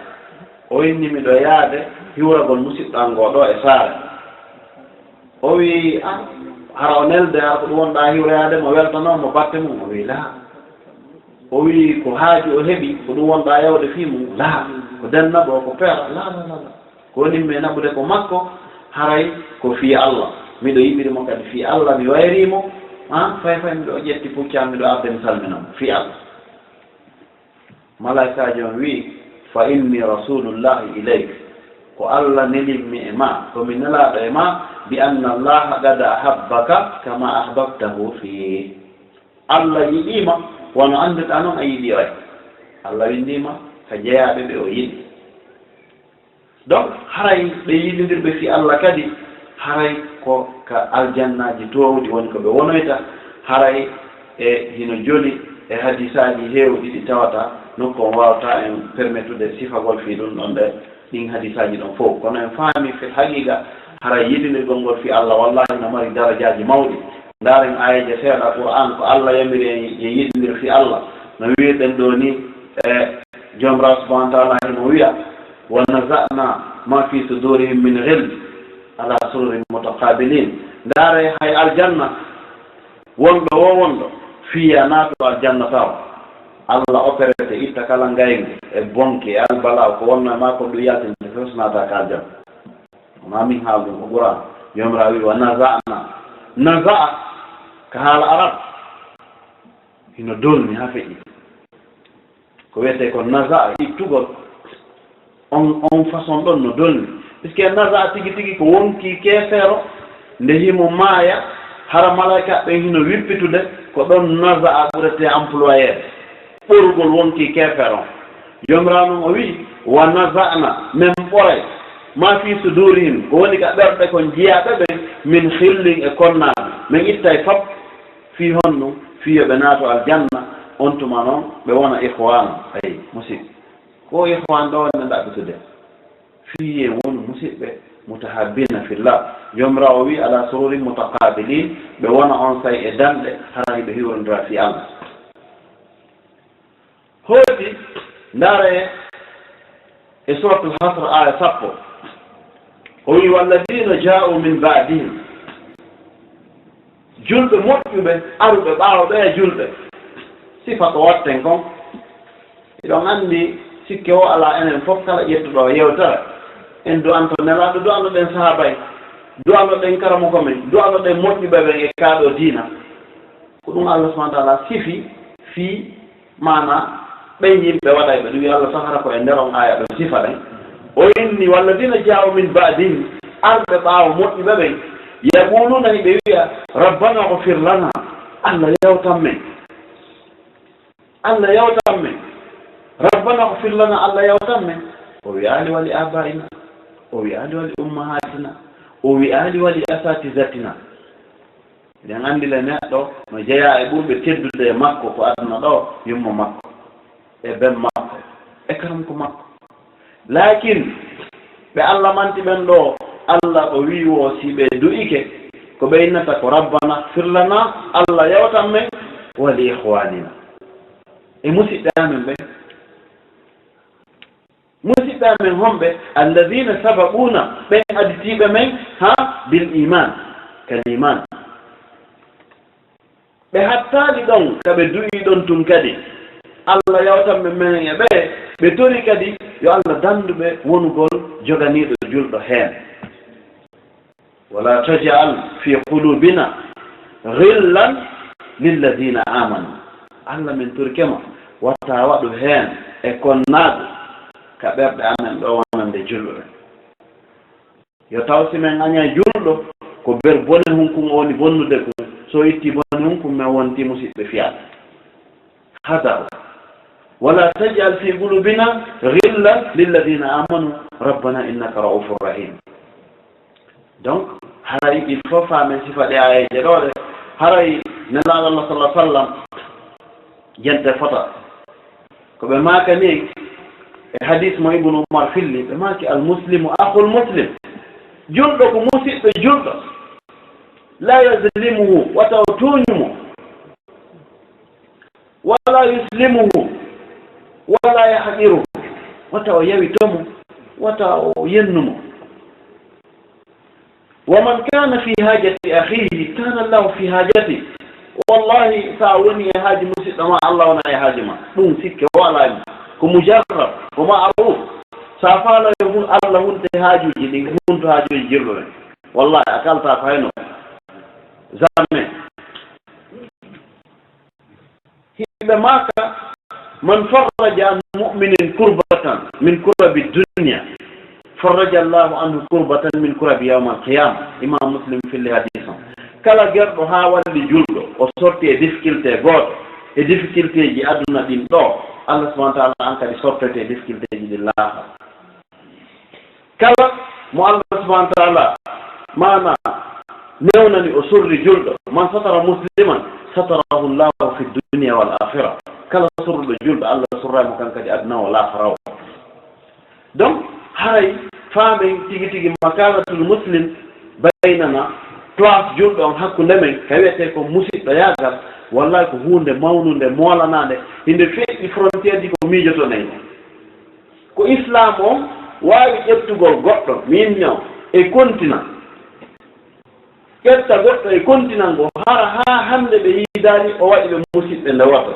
O inni, "Miɗo yaade hiwragol musiɗɗo an goo ɗoo e saare." O wi'i, "Ah, hara o nelde, hara ko ɗum wonɗaa hiwroyaade mo, weltanoo mo batte mum?" O wi'i, "Laa." O wi'i, "Ko haaju o heɓi, ko ɗum wonɗaa yawde fii mum?" "Laa." "Ko den naɓoo, ko peera?" "Laa, laa, laa, laa. Ko woni mi naɓude ko makko, haray ko fii Allah. Miɗo yiɗiri mo kadi fii Allah, mi wayrii mo. Ah, fay fay miɗo ƴetti pucci am, miɗo arde mi salmina mo fii Allah." Malaa'ikaajo on wi'i, "Fa inni rasulullahi ilayk." Ko Allah nelimmi e maa, ko mi nelaaɗo e maa, "bi anna Allaha qad ahabbaka kama ahbabtahu fii." Allah yiɗii ma, wano annduɗaa non a yiɗi on. Allah winndii ma ka jeyaaɓe ɓe o yiɗi. Donc, haray ɓe yiɗindirɓe fii Allah kadi, haray ko ka aljannaaji toowɗi woni ko ɓe wonoyta, haray e hino joli e hadisaaji heewɗi ɗi tawata nokku on waawata en permettude sifagol fii ɗum ɗon ɗe, ɗin hadisaaji ɗon fow. Kono en faami fil haqiqa, haray yiɗindirgol ngol fii Allah, wallahi, no mari darajaaji mawɗi. Ndaaren aayeeje seeɗa Qur'aan, ko Allah yamiri en, en yiɗindir fii Allah. No wi'irɗen ɗoo ni, e Joomiraaɗo subhaanahu wa ta'aala himo wi'a, "Wa naza'na ma fi sudurihim min ghil ala sururin mutaqabilin." Ndaare hay aljanna, wonɗo wo wonɗo, fii a naatu aljanna taw. Allah operete, itta kala ngayngu e bonki e albalaa ko wonno e maa kon ɗum yaltinte, fof so naata ka aljanna. Wonaa min haali ɗum, ko Qur'aan. Joomiraaɗo wi'i, "Wa naza'na." Naza'a, ka haala Arab, hino dolni haa feƴƴi. Ko wiyetee ko naza'a, ittugol, on, on façon ɗon no dolni. Puisque naza'a tigi tigi ko wonkii keefeero, nde himo maaya, hara malaa'ika ɓen hino wippitude, ko ɗon naza'a ɓuretee employeede. Ɓorugol wonkii keefeero on. Joomiraaɗo non o wi'i, "Wa naza'na", men ɓoray, "ma fi sudurihim", ko woni ka ɓerɗe kon jiyaaɓe ɓen, "min ghillin", e konnaaɗi. Men ittay fop. Fii honno? Fii yo ɓe naato aljanna, on tuma non ɓe wona ikhwaana. Ayi, musiɗɓe. Ko ikhwaan ɗoo wonde ɗaɓɓitude. Fii yo wonu musiɗɓe, mutahabbina fillah. Joomiraaɗo o wi'i, "Ala sururin mutaqabilin", ɓe wona on say e danɗe, hara hiɓe hiwrondira fii Allah. Hooti, ndaare e Suratul Hasr, aaya sappo. O wi'i, "Walladina ja'u min ba'dihim." Julɓe moƴƴuɓe, aruɓe ɓaawo ɓeya julɓe. Sifa ko watten kon. Hiɗon anndi, sikke o alaa, enen fof kala ƴettuɗo yewtere, en du'anto Nelaaɗo, du'anoɗen sahaaba en, du'anoɗen karamoko men, du'anoɗen moƴƴuɓe ɓen e kaa ɗoo diina. Ko ɗum Allah subhanahu wa ta'ala sifi fii maanaa ɓen yimɓe waɗayɓe ɗum. Yo Allah sahara ko e nder on aaya ɓe sifa ɗen. O inni, "Walladina ja'u min ba'dihim", arɓe ɓaawo moƴƴuɓe ɓen, "yaquluna", hiɓe wi'a, "Rabbana ighfir lana", Allah yawtan men. Allah yawtan men. "Rabbana ighfir lana", Allah yawtan men. O wi'aali, "Wa li abaina." O wi'aali, "Wa li ummahatina." O wi'aali, "Wa li asatizatina." Eɗen anndi le neɗɗo no jeyaa e ɓurɓe teddude e makko ko aduna ɗoo, yumma makko, e ben makko, e karamko makko. Laakin, ɓe Allah manti ɓen ɗoo, Allah o wi'i wo si ɓe du'ike, ko ɓe innata ko, "Rabbana ighfir lana", Allah yawtan men, "wa li ikhwanina", e musiɓɓe amen ɓen. Musiɓɓe amen honɓe? "Alladina sabaquna", ɓen aditiiɓe men, ha, "bil iman", kal iman. Ɓe hattaali ɗon, ka ɓe du'ii ɗon tun kadi. Allah yawtan men menen e ɓe, ɓe tori kadi yo Allah dandu ɓe wonugol joganiiɗo julɗo heen. "Wala taj'al fi qulubina ghillan lilladina amanu." Allah, men torike ma, wata waɗu heen e konnaagu ka ɓerɗe amen ɗoo wonande julɓe. Yo taw si men añay julɗo, ko ber bone hunkun o woni bonnude kun. So itti bone hunkun, men wonti musiɓɓe fiyaaɓe. Hada huwa. "Wala taj'al fi qulubina ghillan lilladina amanu, rabbana innaka ra'ufur rahim." Donc, haray il faut faamen sifa ɗe aayeeje ɗoo ɗe. Haray Nelaaɗo Allah sallallahu alaihi wasallam, jente fota. Ko ɓe maakani en, E hadis mo Ibnu Umar filli, ɓe maaki, "Al muslimu akhul muslim." Julɗo ko musiɗɗo julɗo. La yazlimuhu, wata o tooñu mo. Wala yuslimuhu, wala yahqiruhu, wata o yawito mo, wata o yennu mo. Wa man kana fi hajati akhihi kana Allahu fi hajati. Wallahi, sa woni e haaji musiɗɗo ma, Allah wona e haaji ma. Ɗum sikke wala e mum. Ko mujarrab, ko ma'ruf. Sa faala yo hun-, Allah hunte haajuji ɗin, hunto haajuji jirɓe ɓen. Wallahi, a kalta ko hayno. Jamais. Hiɓe maaka, "Man farraja an mu'minin kurbatan min kurabi dunya, farraja Allahu anhu kurbatan min kurabi yawmal qiyama." Imam Muslim filli hadis on. Kala gerɗo haa walli julɗo, o sorti e difficulté gooto, e difficultéji aduna ɗin ɗo, Allah subhanahu wa ta'ala an kadi sortoyte e difficultéji ɗin laafa. Kala mo Allah subhanahu wa ta'ala maana newnani o surri julɗo, "Man satara musliman, satarahu Allahu fi dunya wal akhirah." Kala surruɗo julɗo, Allah surray mo kan kadi aduna o laakhara o. Donc, haray faamen tigi tigi makanatul muslim baynana, place julɗo on hakkunde men, ka wi'etee ko musiɗɗoyaagal, wallahi ko huunde mawnunde, moolanaande, hinde feƴƴi frontière ji ko miijotoɗen. Ko Islaam on waawi ƴettugol goɗɗo, miin no, e kontinan. Ƴetta goɗɗo e kontinan ngo, hara haa hannde ɓe yiidaani o waɗi ɓe musiɓɓe nde woto.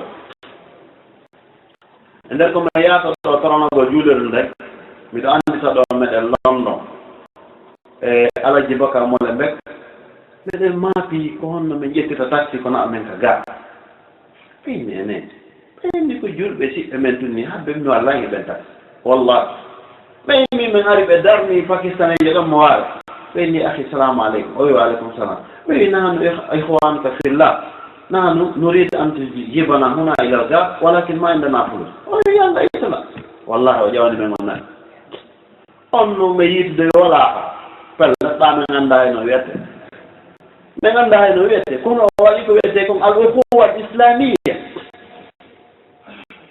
E nder ko mi yaata ɗo toranagol juulirde nden, miɗo anndita ɗo meɗen London. E Alhaji Bakar Mole Mbek, meɗen maapi ko honno min ƴettita taxi ko na amen ka gaa. Ɓe inni enen. Ɓe inni ko julɓe siɓɓe men tun ni, habbe mi wallahi ɓen tan. Wallahi. Ɓe inni min ari ɓe darni Pakistaneejo ɗon mo waare. Ɓe inni, "Akhi, salamu aleykum." O wi, "Wa aleykum salam." Ɓe wi, "Nahnu ikh-, ikhwanuka fillah. Nahnu nurid an tujibana huna ila al-ghar, walakin ma indana fulus." O wi, "Yalla, itala." Wallahi, o ƴawani men on nani. On no ɓe yiitude yo walaa ka. Pellet, ɓaa men anndaa e no wiyetee. Men anndaa e no wiyetee. Kono o waɗi ko wiyetee kon al ukhuwa al islamiyya.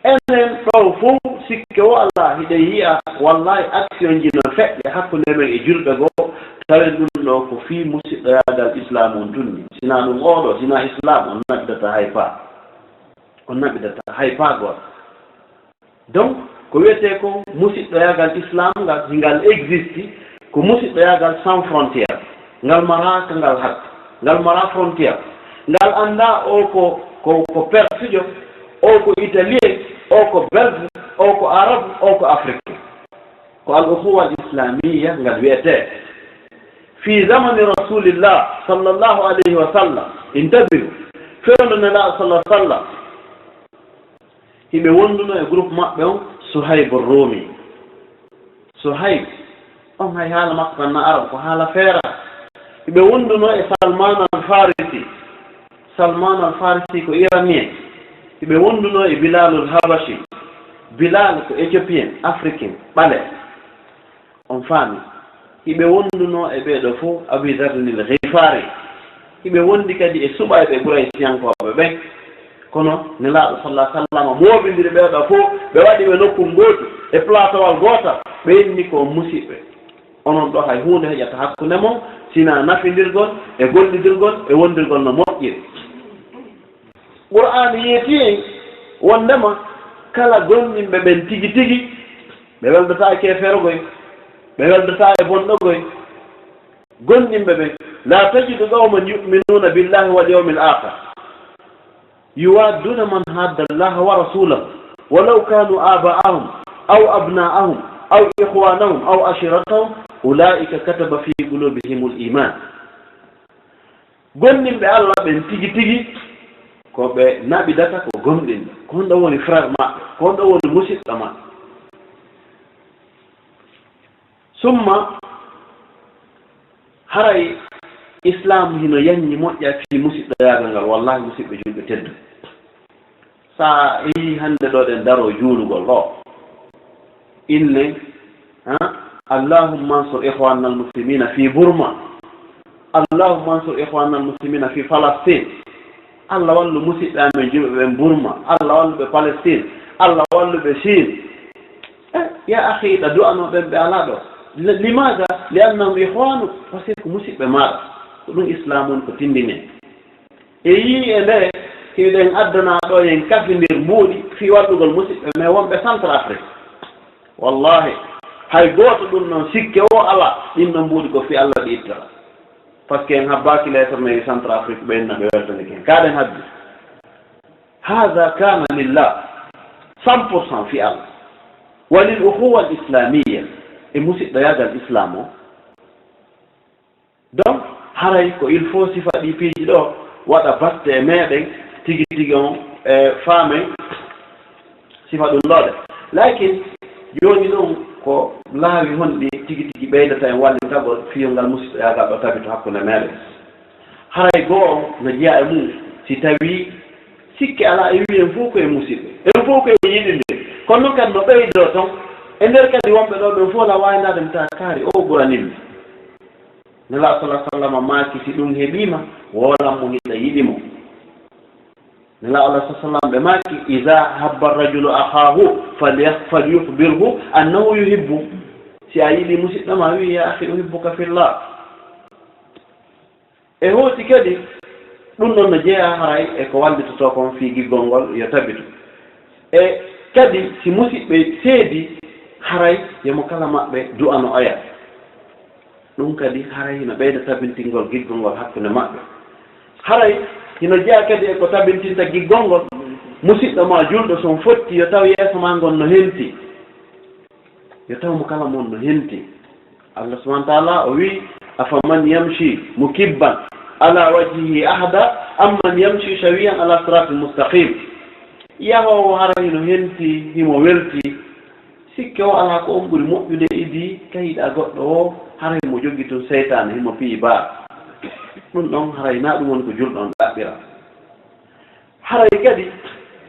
Enen ɗoo fow sikke o alaa, hiɗen yi'a, wallahi, action ji no feƴƴa hakkunde men e julɓe goo. Tawen ɗum ɗoo ko fii musiɗɗoyaagal Islaam on tun ni. Sinaa ɗum oo ɗoo, sinaa Islaam, on naɓidata hay paa. On naɓidata hay paa gooto. Donc, ko wiyetee ko musiɗɗoyaagal Islaam ngal, hingal existe, ko musiɗɗoyaagal sans frontière. Ngal maraa ka ngal hatta, ngal maraa frontière. Ngal anndaa o ko, ko, ko Persujo, o ko Italien, o ko Belge, o ko Arabe, o ko Africain. Ko al ukhuwa al islamiyya ngal wiyetee. Fi zamani Rasulillah sallallahu alayhi wa sallam, intabihu, fewndo Nelaaɗo sallallahu alayhi wa sallam, hiɓe wondunoo e groupe maɓɓe on, Suhaybu Rumi. Suhayb, on hay haala makko kan na Arab, ko haala feera. Hiɓe wondunoo e Salman al Farisi. Salman al Farisi ko Iranien. Hiɓe wondunoo e Bilalul Habashi. Bilal ko Éthiopien, Africain, ɓale. On faami? Hiɓe wondunoo e ɓee ɗoo fow, Abi Dharrin al Ghifari. Hiɓe wondi kadi e suɓayɓe Quraysiyankooɓe ɓen. Kono Nelaaɗo sallallahu alaihi wasallam mooɓindiri ɓee ɗoo fow, ɓe waɗi ɓe nokku gootu, e plateau-wal gootal, ɓe inni ko on musiɓɓe. Onon ɗoo hay huunde heƴata hakkunde mon, sinaa nafindirgol, e gollidirgol, e wondirgol no moƴƴiri. Qur'aana yeetii en wondema kala gomɗinɓe ɓen tigi tigi, ɓe weldataa e keefeero goy, ɓe weldataa e bonɗo goy. Gomɗinɓe ɓen, "La tajidu qawman yu'minuna billahi wal yawmil akhir yuwadduna man hadda Allaha wa rasulahu walaw kanu aba'ahum aw abna'ahum aw ikhwanahum aw ashiratahum ulaika kataba fi qulubihimul iman." Gomɗinɓe Allah ɓen tigi tigi, ko ɓe naɓidata ko gomɗinɓe. Ko honɗo woni frère maɓɓe? Ko honɗo woni musiɗɗo maɓɓe? Summa, haray Islaam hino yanni moƴƴa fii musiɗɗoyaagal ngal. Wallahi, musiɓɓe julɓe tedduɓe. Sa yii hannde ɗoo ɗen daroo juulugol ɗoo, inne, ha? "Allahumma ansur ikhwanana al-muslimina fi Burma. Allahumma ansur ikhwanana al-muslimina fi Falastin." Allah wallu musiɓɓe amen julɓe ɓen Burma. Allah wallu ɓe Palestine. Allah wallu ɓe Chine. Eh, ya akhi, ɗa du'ano ɓen ɓe alaa ɗo. Li-, limaada? Li annahum ikhwanuk, parce que ko musiɓɓe maaɗa. Ko ɗum Islaamu on ko tindini. E yii e nde hiɗen addana ɗo en kafindir mbuuɗi fii waɗugol musiɓɓe, mais wonɓe Centrafrique. Wallahi, hay gooto ɗum non sikke o alaa, ɗin non mbuuɗi ko fii Alla ɗi ittata. Parce que en habbaaki lettre no e Centrafrique ɓe inna ɓe weltanike en. Kaaɗen habbi. Haada kaana lillah, cent pour cent fii Alla. Wa lil ukhuwa al islamiyya, e musiɗɗoyaagal Islam o. Donc, haray ko il faut sifa ɗi piiji ɗo waɗa batte e meɗen, tigi tigi on, e, faamen sifa ɗum ɗo de. Lakin, jooni ɗum ko laawi honɗi tigi tigi ɓeydata en wallitagol fiyongal musiɗɗoyaagal ɗo tabito hakkunde meɗen? Haray goo on no jeyaa e mum, si tawii sikke alaa, e wi'i en fow ko en musiɓɓe, en fow ko en yiɗindiri. Kono non kadi no ɓeydoo ton, e nder kadi wonɓe ɗo ɓen fow la waayndaade mi tawa kaari o ɓuranimmi. Nelaaɗo sallallaahu alayhi wa sallam maaki, si ɗum heɓii ma, woolan mo hiɗa yiɗi mo. Nelaaɗo Allah sallallaahu alayhi wa sallam ɓe maaki, "Iza habba rajulu akhaahu falya-, falyukhbirhu annahu yuhibbu." Si a yiɗi musiɗɗo ma, wi'i, "Ya akhi, uhibbuka fillah." E hooti kadi, ɗum ɗon no jeyaa haray e ko wallitotoo kon fii giggol ngol yo tabitu. E kadi, si musiɓɓe seedi, haray yo mo kala maɓɓe du'ano oya. Ɗum kadi haray hino ɓeyda tabintingol giggol ngol hakkunde maɓɓe. Haray hino jeyaa kadi e ko tabintinta giggol ngol, musiɗɗo maa julɗo si on fotti, yo taw yeeso maa ngon no henti. Yo taw mo kala mon no henti. Allah subhanahu wa ta'ala o wi'i, "Afaman yamshi mukibban ala wajhihi ahda amman yamshi sawiyan ala siratin mustaqim." Yahoowo hara hino henti, himo welti. Sikke o alaa ko on ɓuri moƴƴude idii ka yiɗa goɗɗo o, hara himo jogii tun seytaane, himo piyi baa. Ɗum ɗon haray naa ɗum woni ko julɗo on ɗaɓɓira. Haray kadi,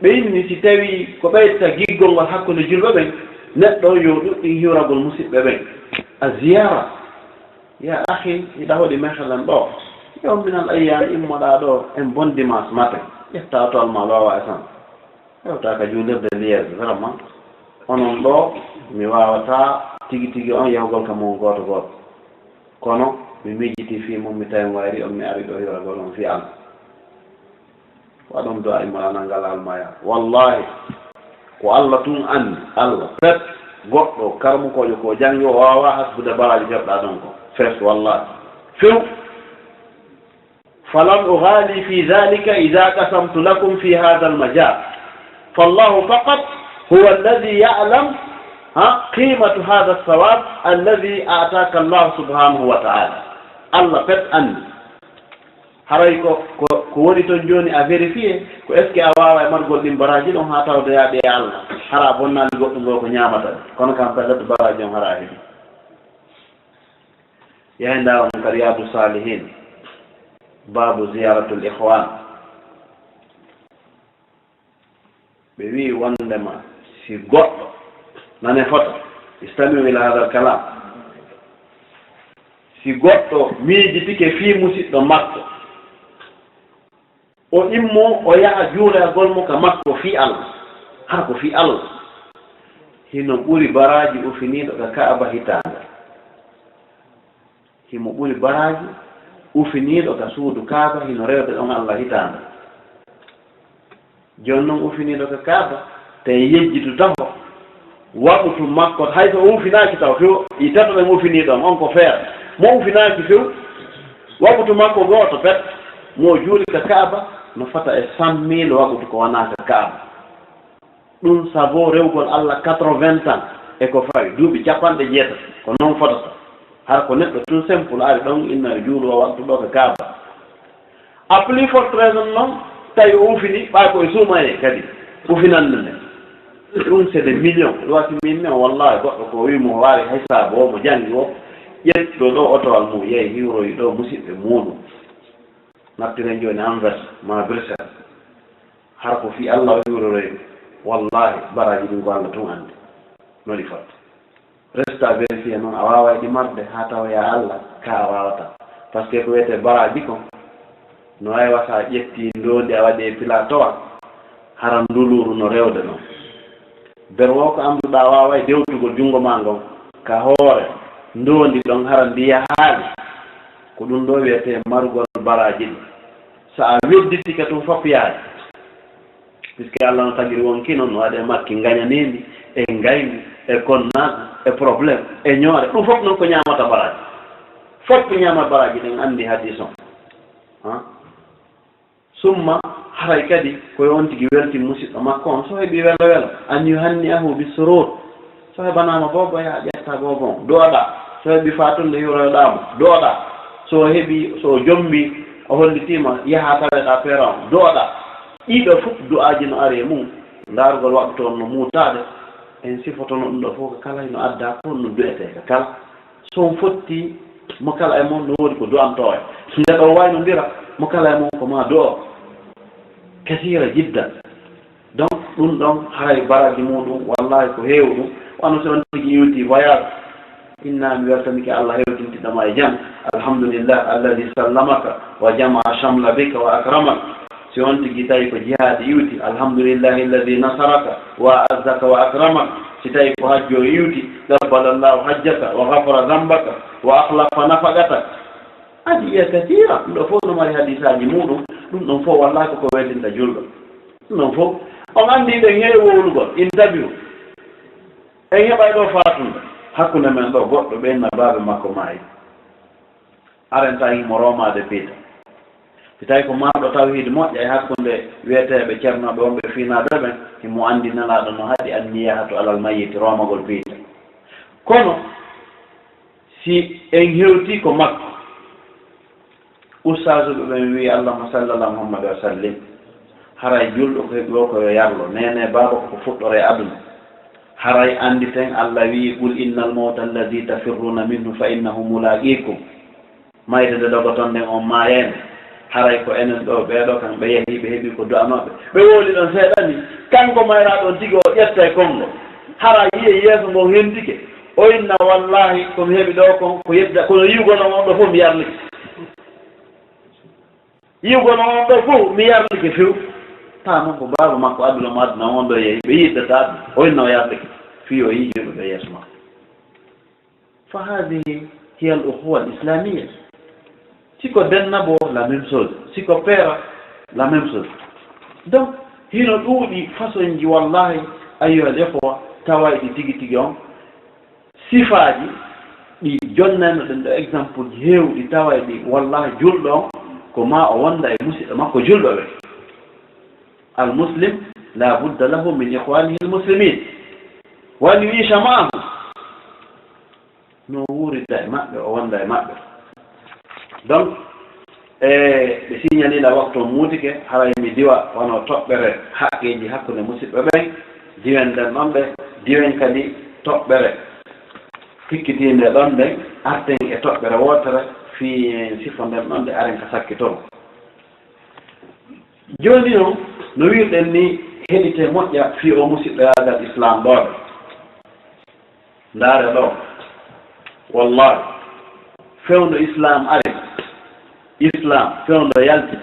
ɓe inni si tawii ko ɓeyta giggol ngol hakkunde julɓe ɓen, neɗɗo on yo ɗuɗɗin hiwragol musiɓɓe ɓen. A ziyaara, ya akhi, hiɗa hoɗi mehelen ɗo. Yo minal ayyaam immoɗaa ɗo, en bon dimanche matin. Ƴetta otowal maa loowa e tan. Hewtaa ka juulirde Liège, vraiment. Onon ɗo, mi waawataa tigi tigi on yahugol ka mon gooto gooto. Kono, mi miijitii fii mon, mi tawi on wayri on, mi ari ɗo hiwragol on fii Alla. Waɗon du'a e maana ngal almaya. Wallahi, ko Alla tun anndi, Alla. Pet, goɗɗo, karamokoojo ko janngi, o waawaa hasbude baraaji keɓɗaa ɗon ko. Fes, wallahi. Few. فلن أغالي في ذلك إذا قسمت لكم في هذا المجال. فالله فقط هو الذي يعلم، ها، قيمة هذا الثواب الذي أعطاك الله سبحانه وتعالى. Alla pet anndi. Haray ko, ko, ko woni ton jooni a vérifié, ko est-ce que a waawa e margol ɗin baraaji ɗon haa tawde yaaɓi e Alla? Hara a bonnaali goɗɗo ngo ko ñaamata ɗi. Kono kam pellet baraaji on hara a heɓi. Yahay ndaarun ka Riyaadu Saalihiin, baabu ziyaaratul ikhwaan. Ɓe wi'i wondema si goɗɗo, nane fota, istami'u ila haadal kalaam. Si goɗɗo miijitike fii musiɗɗo makko, o immoo, o yaha juulagol mo ka makko fii Alla, hara ko fii Alla, hino ɓuri baraaji ufiniiɗo ka Kaaba hitaande. Himo ɓuri baraaji ufiniiɗo ka suudu Kaaba, hino rewde ɗon Alla hitaande. Jooni non ufiniiɗo ka Kaaba, tawi yejjitutako waɓutu makko, hay so o ufinaaki taw few, i tato ɓen ufiniiɗo on, on ko feere. Mo ufinaaki few, waɓutu makko gooto pet, mo o juuli ka Kaaba, no fota e cent mille waɓutu ko wonaa ka Kaaba. Ɗun sabu rewgol Alla quatre-vingts ans e ko fawi, duuɓi capanɗe jeetati, ko non fotata. Hara ko neɗɗo tout simple ari ɗon, inna e juulu o waɗtu ɗo ka Kaaba. À plus forte raison non, tawi o ufini, ɓay ko e suumayee kadi, ufinande nde. Ɗum c'est des millions. Ɗum wasi min ne, wallahi, goɗɗo ko wi mo waawi hisaabu o, mo janngi o, ƴetto ɗo otowal mum, yehi hiwroyi ɗo musiɓɓe muɗum. Nattiren jooni Anvers, ma Bruxelles. Hara ko fii Alla o hiwroroyi, wallahi, baraaji ɗin ko Alla tun anndi no ɗi foti. Resta vérifier non, a waaway ɗi marde haa tawa ya Alla, ka a waawataa. Parce que ko wiyetee baraaji kon, no waywa sa ƴetti ndoondi a waɗi e plateau, hara nduluuru no rewde non. Ber woo ko annduɗaa waaway dewtugol junngo maa ngon ka hoore ndoondi ɗon, hara ndi yahaali. Ko ɗun ɗoo wi'etee marugol baraaji ɗin. So a wedditike tun, fof yaali. Puisque Allah no tagiri wonki non, no waɗee makki ngañaniindi, e ngayndi, e konnaagu, e problème, e ñoore. Ɗun fof non ko ñaamata baraaji. Fof ko ñaama baraaji ɗin, anndi hadiis on. Ha? Summa, haray kadi ko yo on tigi weltin musiɗɗo makko on, so heɓi welo welo, an yuhanni'ahu bi surur. So heɓanaama boobo, yaha ƴetta boobo on, du'oɗaa. So heɓi faatunde, hiwroyoɗaa mo, du'oɗaa. So o heɓi, so o jombii, o hollitiima, yaha taweɗaa peera on, du'oɗaa. Ɗii ɗoo fof du'aaji no ari e mun, ndaarugol waɗtu on no muutaade, en sifotono ɗun ɗoo fof ka kala, hino addaa ko no du'etee ka kala. So on fotti, mo kala e mon no woodi ko du'antoo en. Nde ɗoo waynondira, mo kala e mon ko maa du'o. Kasiira jiddan. Donc, ɗun ɗon haray baraaji muuɗun, wallahi ko heewuɗun. Wano si on tigi iwti voyage, inna mi weltanike Allah hewtintinɗo ma e jam. Alhamdulillah alladhi sallamaka wa jama'a shamla bika wa akramak. Si on tigi tawi ko jihaadi iwti, alhamdulillahi alladhi nasaraka wa a'azzaka wa akramak. Si tawi ko hajju o iwti, qabbalallahu hajjaka wa ghafara dhanbaka wa akhlafa nafaqatak. Adiya katira, ɗun ɗoo fof no mari hadiisaaji muuɗun, ɗun ɗon fof wallahi ko ko weltinta julɗo. Ɗun ɗon fof, on anndi ɗen heewi wowlugol, interview. En heɓay ɗoo faatunde, hakkunde men ɗoo goɗɗo ɓe inna baaba makko maayi. Arenta himo roomaade piita. Si tawi ko marɗo tawhiid moƴƴa e hakkunde wi'eteeɓe cernooɓe wonɓe fiinaaɓe ɓen, himo anndi Nelaaɗo no haɗi anniya hatu alal mayyiti roomagol piita. Kono, si en hewtii ko makko, ustaasuɓe ɓen wi'i, "Allahumma salli ala Muhammad wa sallim." Haray julɗo ko heɓi o ko yo yarlo, neene baaba ko ko fuɗɗoree aduna. Haray annditen Allah wi'i, "Qul innal mawta alladhi tafirruna minhu fa innahu mulaqikum." Mayde nde dogoton nden on maayay nde. Haray ko enen ɗoo ɓee ɗoo kan ɓe yahii ɓe heɓii ko du'anooɓe. Ɓe wowli ɗon seeɗa ni, kanko mayraaɗo on tigi o ƴetta e konngo. Hara yi'e yeeso ngon hentike. O inna, "Wallahi, ko mi heɓi ɗoo kon, ko yedda, kono yi'ugol on on ɗoo fof mi yarlike. Yi'ugol on on ɗoo fof mi yarlike few." Taa non ko baaba makko aduna mo aduna on ɗoo yehi, ɓe yiɗɗata aduna. O inna o yarlike. Fii o yi'i julɓe ɓe yeeso makko. Fa hadhihi hiya al ukhuwa al islamiyya. Si ko denna bo, la même chose. Si ko peera, la même chose. Donc, hino ɗuuɗi façonji, wallahi, ayyuha al ikhwa, tawayɗi tigi tigi on. Sifaaji ɗi jonnayno ɗen ɗoo exemple ji heewɗi tawayɗi, wallahi, julɗo on, ko maa o wonda e musiɗɗo makko julɗo ɓen. Al muslim, la budda lahu min ikhwanihi al muslimin. Wa an yu'isha ma'ahum. No wuurida e maɓɓe, o wonda e maɓɓe. Donc, e, ɓe signalii la waktu on muutike, haray mi diwa wano toɓɓere haqqeeji hakkunde musiɓɓe ɓen, diwen nden ɗon ɓe, diwen kadi toɓɓere tikkitiinde ɗon nden, arten e toɓɓere wootere fii sifo nden ɗon nde aren ka sakkitoro. Jooni non, no wi'irɗen ni, heɗitee moƴƴa fii o musiɗɗoyaagal Islaam ɗoo. Ndaare ɗoo, wallahi, fewndo Islaam ari, Islaam fewndo yalti,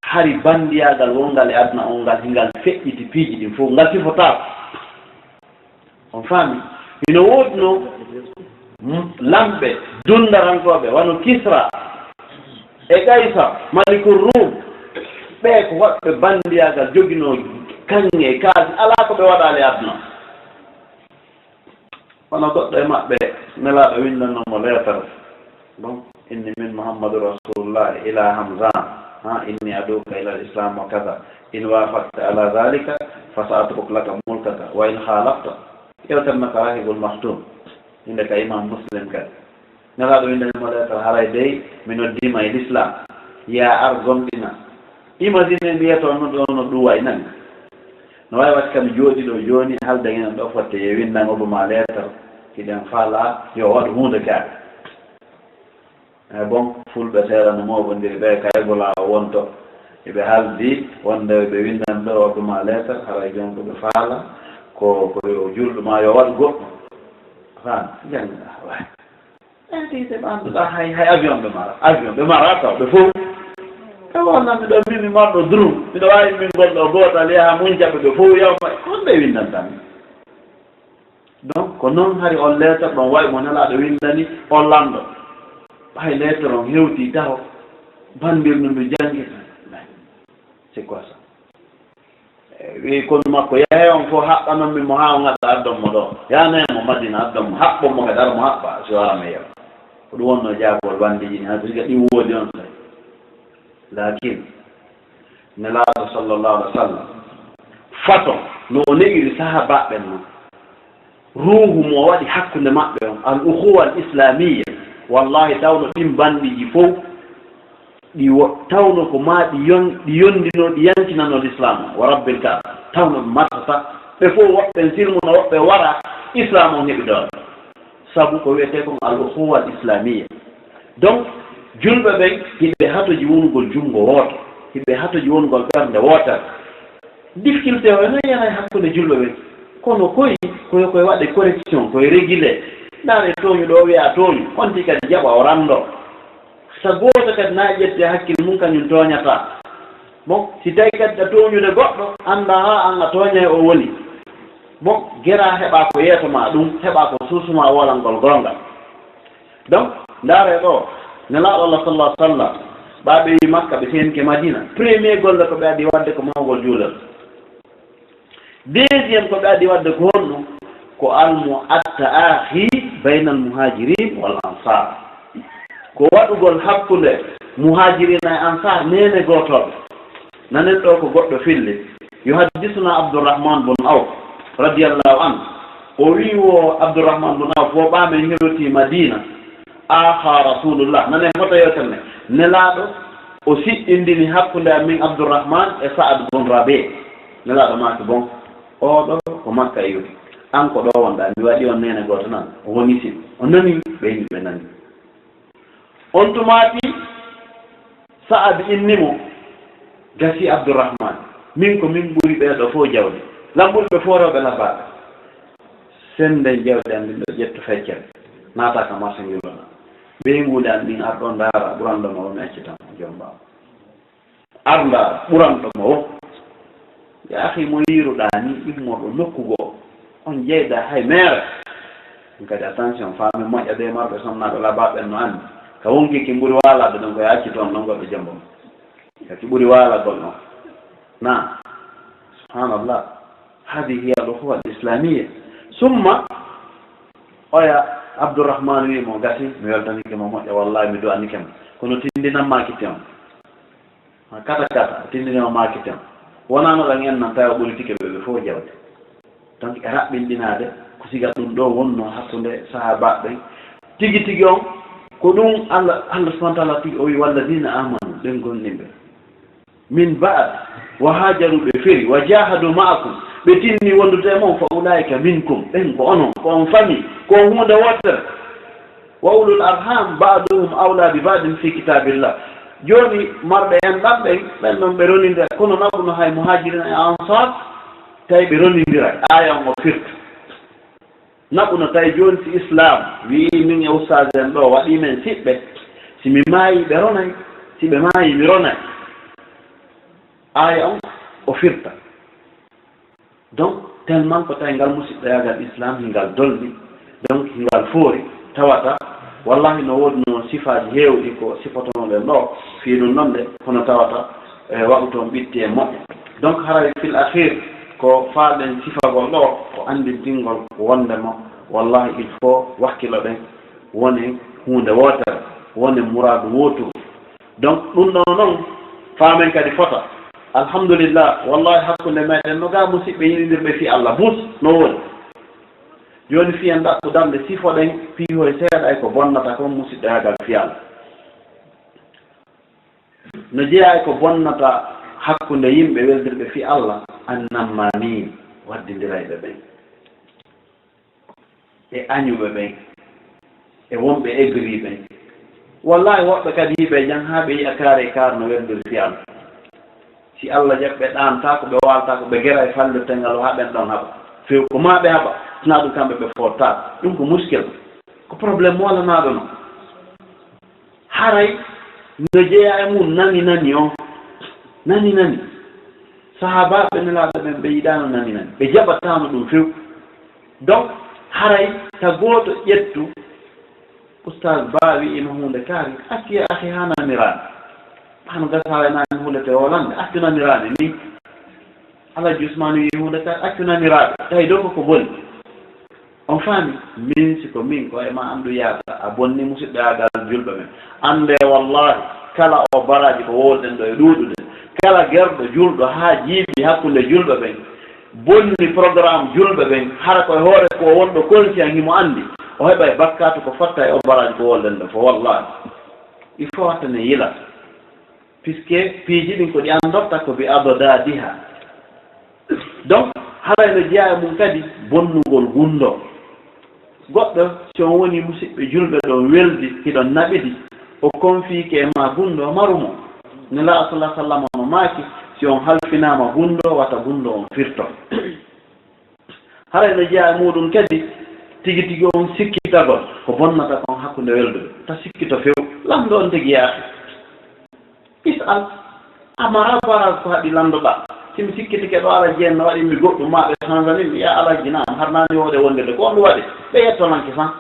hari banndiyaagal wonngal e aduna on ngal, hingal feƴƴiti piiji ɗin fow, ngal sifotaako. On faami? Hino woodunoo m-, lamɓe, dunndarankooɓe, wano Kisra e Kaysar, Malikur Rum, ɓee ko waɗɓe banndiyaagal, joginoo kaŋŋe e kaasi, alaa ko ɓe waɗaali e aduna. Wano goɗɗo e maɓɓe, Nelaaɗo winndanno mo leetar. Bon, inni min Muhammadu Rasulullah ila Hamzan, ha, inni aduka ila al-Islam wa kaza. In wafaqta ala dhalika, fa sa atruk laka mulkaka, wa in khalafta. Yewtere no ka Rahibul Maktum, innde ka Imam Muslim kadi. Nelaaɗo winndani mo leetar, haray dey mi noddii ma e Lislaam. Yaa ar gomɗina. Imagine mi wi'ata on no ɗoo no ɗum wayi nan. No waawi waɗde kam mi jooɗii ɗoo jooni, haalda en ɗoo fotte e winndango ma leetar, hiɗen faalaa yo waɗu huunde kaari. E bon, fulɓe seeɗa no mooɓondiri ɓe, kay ko laawo wonto. Eɓe haaldi wonde ɓe winndan ɗoo waɗu ma leetar, haray jon ko ɓe faala, ko, ko yo julɗo ma yo waɗu goɗɗum. Faan, jannga, waay. Ɓen tigi ɓe annduɗaa hay, hay avion ɓe mara. Avion ɓe mara taw ɓe fow. Ka Walla miɗo mi, mi marɗo drum, miɗo waawi min goɗɗo gootal, yaha mun jaɓe ɓe fow yawma, ko honɓe windantaa mi? Donc, ko non hari on leetar ɗon wayi mo Nelaaɗo windani on lanɗo. Ɓay leetar on hewtii taho, bandirndu ndu janngi. C'est quoi ça? E, wi'i konu makko, "Yahee on fow haɓɓanon min mo haa on adda addon mo ɗoo. Yaanee mo Madina addon mo, haɓɓon mo kadi, ara mo haɓɓa, si o ara men yewa." Ko ɗum wonnoo jaabol wannde jini, haa siga ɗin woodi on saa'i. Laakin, Nelaaɗo sallallahu alaihi wa sallam, façon no o ne'iri sahaabaaɓe ɓen non, ruuhu mo o waɗi hakkunde maɓɓe on, al ukhuwa al islamiyya, wallahi, tawno ɗin bandiiji fow, ɗi wo-, tawno ko maa ɗi yon-, ɗi yondino, ɗi yankinano Lislaam o, wa Rabbil Kaaba, tawno ɓe martata, ɓe fow woɓɓe sirmuno, woɓɓe wara, Islaam on heɓi doole. Sabu ko wi'etee kon al ukhuwa al islamiyya. Donc, julɓe ɓen, hiɓe hatoji wonugol junngo wooto, hiɓe hatoji wonugol ɓernde wootere. Difficulté o ene yaha e hakkunde julɓe ɓen. Kono koy, ko yo koy waɗe correction, koy régulé. Ndaare tooñuɗo o wi'a tooñu, on tigi kadi jaɓa o rando. Sa gooto kadi na ƴette hakkil mum, kañum tooñata. Bon, si tawi kadi a tooñude goɗɗo, annda haa an a tooñay o woni. Bon, geraa heɓa ko yeeso ma ɗum, heɓa ko suusu ma wolangol goonga. Donc, ndaare ɗo, Nelaaɗo Allah sallallahu alaihi wa sallam, ɓaaɓe yi Makka, ɓe seenike Madina, premier golle ko ɓe adi waɗde ko mahugol juulal. Deuxième ko ɓe adi waɗde ko honɗum? Ko almu at-ta'akhi bayna al-muhajirin wal ansar. Ko waɗugol hakkunde muhajirina e ansar, neene gootooɓe. Nanen ɗo ko goɗɗo filli. Yuhaddisuna Abdurrahman bun Awf, radiyallahu anhu. O wi'i wo Abdurrahman bun Awf, wo ɓaa men hewti Madina. Akha Rasulullah. Nanen foto yewtere nde. Nelaaɗo o siɗɗindini hakkunde am min Abdurrahman e Sa'ad bun Rabi. Nelaaɗo maaki, bon, oo ɗoo ko Makka iwri. An ko ɗoo wonɗaa, mi waɗi on neene gooto nan. O woni siɗɗo. O nani, ɓe yimɓe nani. On tumaati, Sa'ad inni mo, gasi Abdurrahman. Min ko min ɓuri ɓee ɗoo fow jawdi. Lan ɓuri ɓe fow rewɓe labaaɓe. Sennden jawdi an ndin ɗoo, ƴettu feccere. Naata ka marché ngiloɗaa. Ɓeynguuli an ɗin, ar ɗoo ndaara, ɓuranɗo ma wo mi accitan, jombaa. Ar ndaara, ɓuranɗo ma wo. Ya akhi, mo yiiruɗaa ni, immorɗo nokku goo. On jeyda hay meere. Ɗum kadi attention, faamen moƴƴa de marɓe sonnaaɓe labaaɓe ɓen no anndi. Ka wonki ki ɓuri waalaade ɗon ko yacci toon non goɗɗo jembo. Ka ki ɓuri waalagol ɗon. Na. Subhanallah. Hadi hiya al ukhuwa al islamiyya. Summa, oya Abdurrahman wi mo, gasi, mi weltanike mo moƴƴa, wallahi mi du'anike mo. Kono tindinan ma kitte on. Kata kata, tindinii o maaki ten. Wonano ɗan en nan tawi o ɓolitike ɓe, ɓe fof jawdi. Donc, e raɓɓinɗinaade, ko siga ɗum ɗoo wonnoo hakkunde sahaabaaɓe ɓen. Tigi tigi on, ko ɗum Allah, Allah subhanahu wa ta'ala tigi o wi, "Walladina amanu", ɓen gomɗinɓe. "Min ba'd, wa hajaru", ɓe feri, "wa jahadu ma'akum", ɓe tinni wondude e mon, "fa ulaika minkum", ɓen ko onon, ko on famille, ko on huunde wootere. "Wa ulul arham ba'duhum awla bi ba'din fi kitabillah." Jooni, marɓe enɗam ɓen, ɓen non ɓe ronindira, kono naɓuno hay Muhaajiriina e Ansaar, tawi ɓe ronindira. Aaya on o firta. Naɓuno tawi jooni si Islaam wi'i min e ustaas en ɗoo waɗii men siɓɓe, si mi maayii ɓe ronay, si ɓe maayii mi ronay. Aaya on o firta. Donc, tellement ko tawi ngal musiɗɗoyaagal Islam, hingal dolni, donc, hingal foori, tawata, wallahi, no woodi no sifaaji heewɗi ko sifotonoɗen ɗoo, fii ɗum ɗon de, kono tawata, e, waɗu toon ɓitti e moƴƴa. Donc, haray fil akhir, ko faalɗen sifagol ɗoo, ko anndintingol wondema, wallahi, il faut wakkiloɗen, wonen huunde wootere, wonen muraadu wooturu. Donc, ɗum ɗoo non, faamen kadi fota. Alhamdulillah, wallahi hakkunde meɗen no gaa musiɓɓe yiɗindirɓe fii Allah, bus no woodi. Jooni fii en ɗaɓɓu darnde, sifoɗen piihoy seeɗa e ko bonnata kon musiɗɗoyaagal fii Allah. No jeyaa e ko bonnata hakkunde yimɓe weldirɓe fii Allah, annammaamiin, waddindirayɓe ɓen. E añuɓe ɓen, e wonɓe aigri ɓen. Wallahi, woɓɓe kadi yiɓe jan haa ɓe yi'a kaare e kaare no welndiri fii Allah. Si Allah jaɓi, ɓe ɗaantaako, ɓe waaltaako, ɓe geray fallirte ngal o haa ɓen ɗon haɓa. Few ko maa ɓe haɓa, sinaa ɗum kamɓe ɓe foottaako. Ɗum ko muskil, ko problème mo walanaaɗo non. Haray no jeyaa e mum nani nani on. Nani, nani. Sahaabaaɓe Nelaaɗo ɓen, ɓe yiɗaano nani, nani. Ɓe jaɓataano ɗum few. Donc, haray ka gooto ƴettu, Ustaaz Ba wi'ii ma huunde kaari, accu ya akhi, haa naniraade. Hano gasa haray naani hulete wolande, accu naniraade ni. Alhaji Usmaanu wi'i huunde kaari, accu naniraade. Tawi dow ko ko boni. On faami? Min, si ko min, ko e ma anndu yaata, a bonni musiɗɗoyaagal julɓe ɓen. Anndee, wallaahi, kala o baraaji ko wowluɗen ɗoo e ɗuuɗude, kala gerɗo julɗo haa jiiɓi hakkunde julɓe ɓen, bonni programme julɓe ɓen, hara ko e hoore ko wonɗo conscient himo anndi, o heɓay bakkaatu ko fatta e on baraaji ko wowluɗen ɗoo fof, wallaahi. Il faut hatta ne yila. Puisque piiji ɗin ko ɗi anndorta ko bi addaadiha. Donc, haray no jeyaa e mum kadi bonnugol gunndoo. Goɗɗo, si on wonii musiɓɓe julɓe ɗon weldi, hiɗon naɓidi, o konfiike e maa gunndoo, maru mo. Nelaaɗo sallallaahu alayhi wa sallam no maaki, si on halfinaama gunndoo, wata gunndoo on firto. Haray no jeyaa e muuɗum kadi, tigi tigi on sikkitagol ko bonnata kon hakkunde welduɓe. Ta sikkito few, lanndo on tigi yaafi. Is'al, a maraa baraaji ko haɗi lanndoɗaa. Si mi sikkitike ɗoo Alhaji en no waɗi mi goɗɗum, maa ɓe sanzani mi, yaa Alhaji, naam, har naani wooɗe wonde de, ko on ɗum waɗi? Ɓe yettonanke san.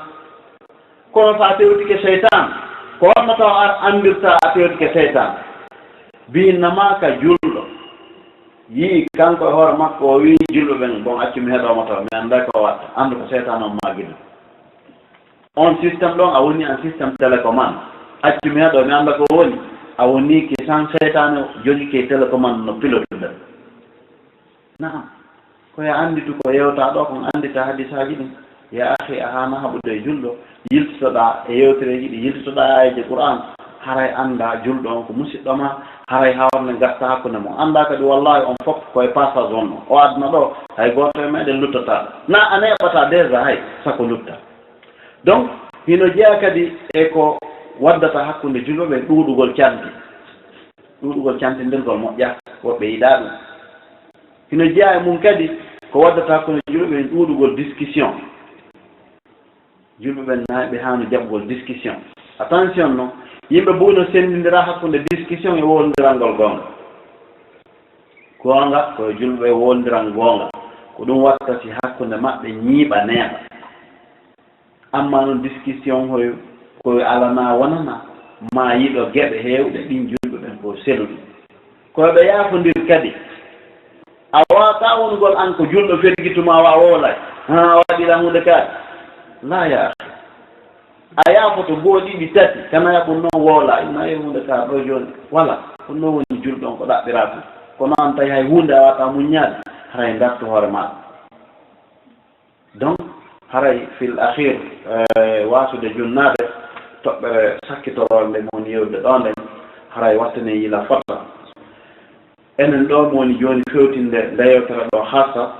Kono so a tewtike seytaan, ko honno taw a anndirta a tewtike seytaan? Bihinna maa ka julɗo yi'i kanko e hoore makko, o wi'i julɓe ɓen, "Bon, accu mi heɗoo mo taw, mi anndaa ko o watta." Anndu ko seytaan on maa giɗo. On système ɗon, a woni an système télécommande. Accu mi heɗoo, mi annda ko woni. A woni ke san seytaane jogi ke télécommande no pilotude. Naam. Ko yo annditu ko yewtaa ɗoo kon, anndita hadisaaji ɗin. Ya akhi, a haana haɓude e julɗo. Yiltotoɗaa e yewtereeji ɗi, yiltotoɗaa e aayeeje Qur'aan. Haray anndaa julɗo on ko musiɗɗo maa. Haray hawrande ngarta hakkunde mon. Anndaa kadi, wallaahi, on fof ko e passage wonnoo. O aduna ɗoo, hay gooto e meɗen luttataa. Na a neeɓataa déjà hay, sako lutta. Donc, hino jeyaa kadi e ko waddata hakkunde julɓe ɓen ɗuuɗugol canti. Ɗuuɗugol cantindirgol moƴƴa, woɓɓe yiɗaa ɗum. Hino jeyaa e mum kadi ko waddata hakkunde julɓe ɓen ɗuuɗugol discussion. Julɓe ɓen na ɓe haanu jaɓugol discussion. Attention non, yimɓe buy no senndindira hakkunde discussion e wowlindirangol goonga. Goonga, ko e julɓe wowlindiran goonga. Ko ɗum watta si hakkunde maɓɓe ñiiɓa neeɓa. Amma non discussion hoy ko alanaa wonana, maa yiɗo geɓe heewɗe ɗin julɓe ɓen ko seluɗi. Ko ɓe yaafondir kadi. A waawataa wonugol an ko julɗo fergituma wa a wowlay. Ha, a waɗira huunde kaari. Laa ya akhi. A yaafoto goo ɗiɗi tati, kana yaɓun non wowla, inna e huunde kaari ɗo jooni. Wala, ko non woni julɗo on ko ɗaɓɓiraa tun. Kono an tawi hay huunde a waawataa muññaade, haray ngartu hoore maaɗa. Donc, haray fil akhir, eh, waasude junnaade, toɓɓere sakkitoroore nde mo woni yewde ɗo nden, haray wattane yila fota. Enen ɗo mo woni jooni fewtinde nde yewtere ɗo hasa,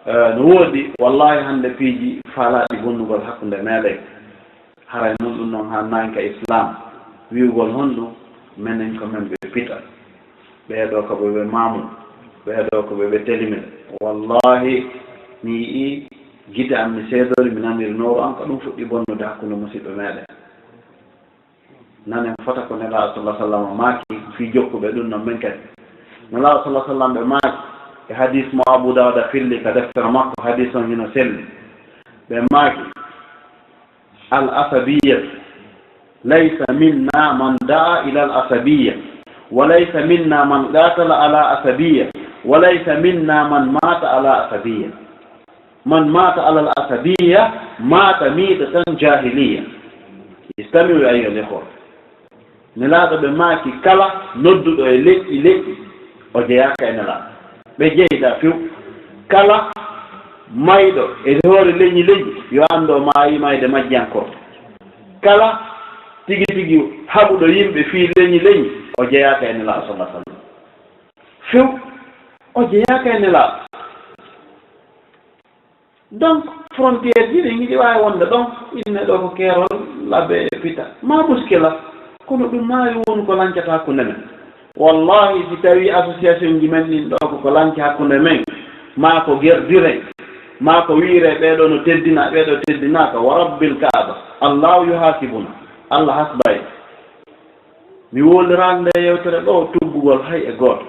eh, no woodi, wallahi hannde piiji faalaaɗi bonnugol hakkunde meɗen. Haray non ɗum non haannaaki ka Islam. Wi'ugol honɗum, menen ko men ɓe pita. Ɓee ɗoo ko ɓe ɓe maamu, ɓee ɗoo ko ɓe ɓe telimel. Wallahi, mi yi'i gite am, mi seedori, mi naniri nooru an, ko ɗum fuɗɗi bonnude hakkunde musiɓɓe meɗen. Nanen fota ko Nelaaɗo sallallahu alaihi wasallam maaki fii jokkuɓe ɗum non men kadi. Nelaaɗo sallallahu alaihi wasallam ɓe maaki e hadis mo Abu Dawuda filli ka deftere makko, hadis on hino selli. Ɓe maaki, "Al-asabiyyatu laysa minna man da'a ila al-asabiyya, wa laysa minna man qatala ala asabiyya, wa laysa minna man mata ala asabiyya. Man mata ala al-asabiyya mata mitatan jahiliyya." Istami'u ayyuhal ikhwa. Nelaaɗo ɓe maaki, kala nodduɗo e leƴƴi leƴƴi, o jeyaaka e Nelaaɗo. Ɓe jeyda few. Kala mayɗo e hoore leñi leñi, yo anndu o maayi mayde majjiyankoro. Kala tigi tigi haɓuɗo yimɓe fii leñi leñi, o jeyaaka e Nelaaɗo sallallahu alaihi wasallam. Few, o jeyaaka e Nelaaɗo. Donc, frontière ji ɗin hiɗi waawi wonde ɗon, inne ɗo ko keerol, labe e pita. Ma muskila, kono ɗum maawi wonu ko lancata hakkunde men. Wallahi, si tawi association ji men ɗin ɗo ko ko lanci hakkunde men, maa ko gerdiren, maa ko wi'ire ɓee ɗoo no teddina, ɓee ɗoo teddinaaka, wa rabbil Kaaba, Allahu yuhasibuna, Allah hasbay. Mi wowliraali nde yewtere ɗo tuggugol hay e gooto.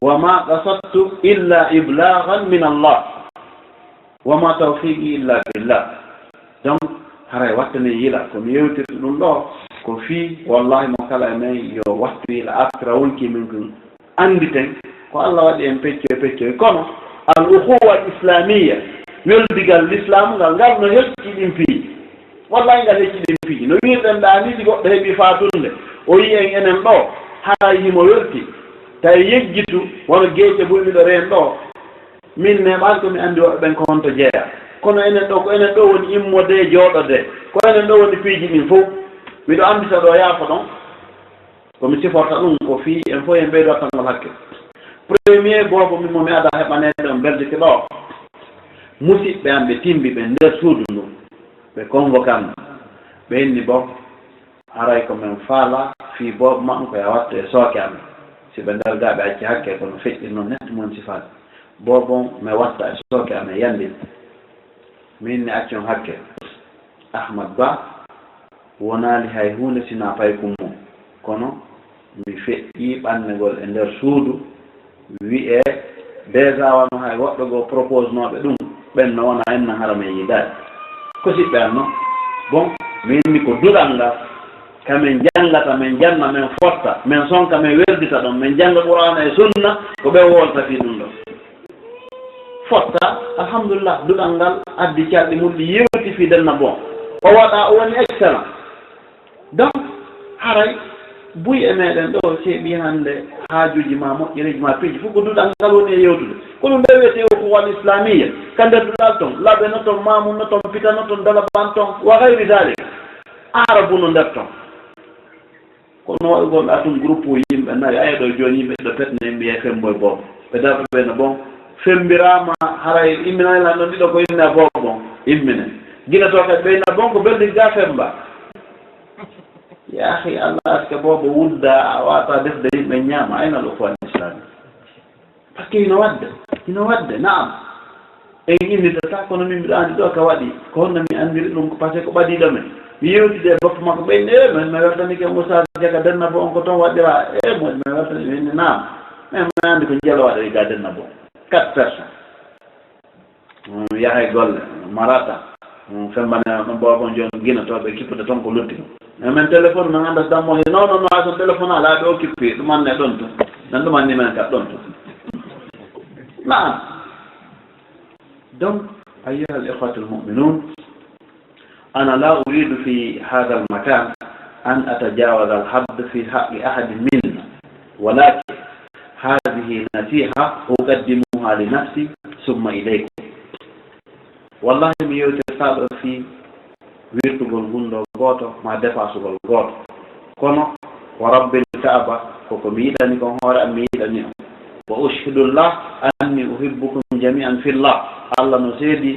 وما قصدت إلا إبلاغا من الله وما توفيقي إلا بالله. Donc, haray wattane yila, ko mi yewtirta ɗum ɗoo, ko fii, wallahi, mo kala e men yo wattu yila, artira wonki men kon annditen, ko Allah waɗi en peccoy peccoy. Kono, al ukhuwa al islamiyya, weldigal lislaamu ngal, ngal no hecci ɗin piiji. Wallahi, ngal hecci ɗin piiji. No wiirɗen ɗaa nii, si goɗɗo heɓii faatunde, o yi'i en enen ɗoo, haray himo welti. Tawi yejjitu, wano geece buy miɗo reen ɗoo. Min neeɓaali ko mi anndi woɓɓe ɓen ko honto jeyaa. Kono enen ɗoo, ko enen ɗoo woni immodee, jooɗodee. Ko enen ɗoo woni piiji ɗin fow. Miɗo anndi so ɗoo yaafo ɗon. Ko mi siforta ɗum, ko fii en fow en ɓeydo attangol hakke. Premier boobo min mo mi ada heɓaneede on belɗe ke ɗoo. Musiɓɓe am ɓe timbi ɓe nder suudu ndun. Ɓe convoquan mi. Ɓe inni, bon, haray ko men faala fii boobo ma on ko ya wattu e sooke amen. Si ɓe nder gaa ɓe acci hakke, kono feƴƴir non neɗɗo mon sifaade. Boobo on mi watta e sooke amen yandin. Min mi acci on hakke. Ahmad Ba wonaali hay huunde sinaa paykun mun. Kono mi feƴƴii ɓannegol e nder suudu, wi'ee, déjà wano hay woɓɓe goo proposenooɓe ɗum, ɓen no wona en nan hara men yiidaali. Ko siɓɓe an non? Bon, mi inni ko duɗal ngal, ka men janngata, men janna, men fotta, men sonka, men werdita ɗon, men jannga Qur'aana e Sunna, ko ɓen wolta fii ɗum ɗon. Fotta, alhamdulillah, duɗal ngal addi calɗi mun ɗi yewti fii Denna Bon. O waɗa, o woni excellent. Donc, haray buy e meɗen ɗoo, seeɓi hannde haajuuji maa, moƴƴereeji maa, piiji fof ko duɗal ngal woni e yewtude. Ko ɗum ɓe wiyetee ukhuwa al islamiyya, ka nder duɗal ton, laɓe no ton, maamun no ton, pita no ton, dalaban ton, wa gayri dalik. Aarabu no nder ton. Kono waɗugol ɗaa tun groupe yimɓe nayo, ayo ɗoo jooni yimɓe ɗo petne, yimɓe yahi femboy boobo. Ɓe darɗo ɓe no bon. Femmbiraama, haray imminani lan ɗon ɗiɗo ko inna boobo bon. Immine. Gila to kadi ɓe inna bon ko belɗi ga femba. Ya akhi, Allah aska boobo wudda, a wata defde yimɓe ñaama, ayna al ukhuwa al islami. Parce que hino waɗde, hino waɗde, naam. En innitata, kono min mbiɗa anndi ɗo ka waɗi. Ko honno mi anndiri ɗum? Ko parce que ko ɓadiiɗo men. Mi yewtidi e bappa makko, ɓe inni, "Eh, men, mi weltanike Moussa Diaga Denna Bon on ko ton waɗira." "Eh, moƴƴi, mi weltani." Mi inni, "Naam." Men, mi anndi ko njelo waɗa ga Denna Bon. Quatre personnes. Mm, yahay golle, marata. Mm, fembane on ɗon boobo on jooni Gine to ɓe kippude ton ko lutti. Mais men téléphone, men annda dammo he. Non, non, non, hay son téléphone alaa, ɓe occupé, ɗum anne ɗon tun. Men ɗum anni men ka ɗon tun. Naam. Donc, أيها الإخوة المؤمنون، أنا لا أريد في هذا المكان أن أتجاوز الحد في حق أحد منا، ولكن هذه نصيحة أقدمها لنفسي ثم إليكم. Wallahi, mi yewtirtaa ɗo fii wirtugol gunndoo gooto, maa defaasugol gooto. Kono, wa Rabbil Ka'aba, ko ko mi yiɗani kon hoore am, mi yiɗani on. Wa ushhidullah anni uhibbukum jami'an fillah. Allah no seedi,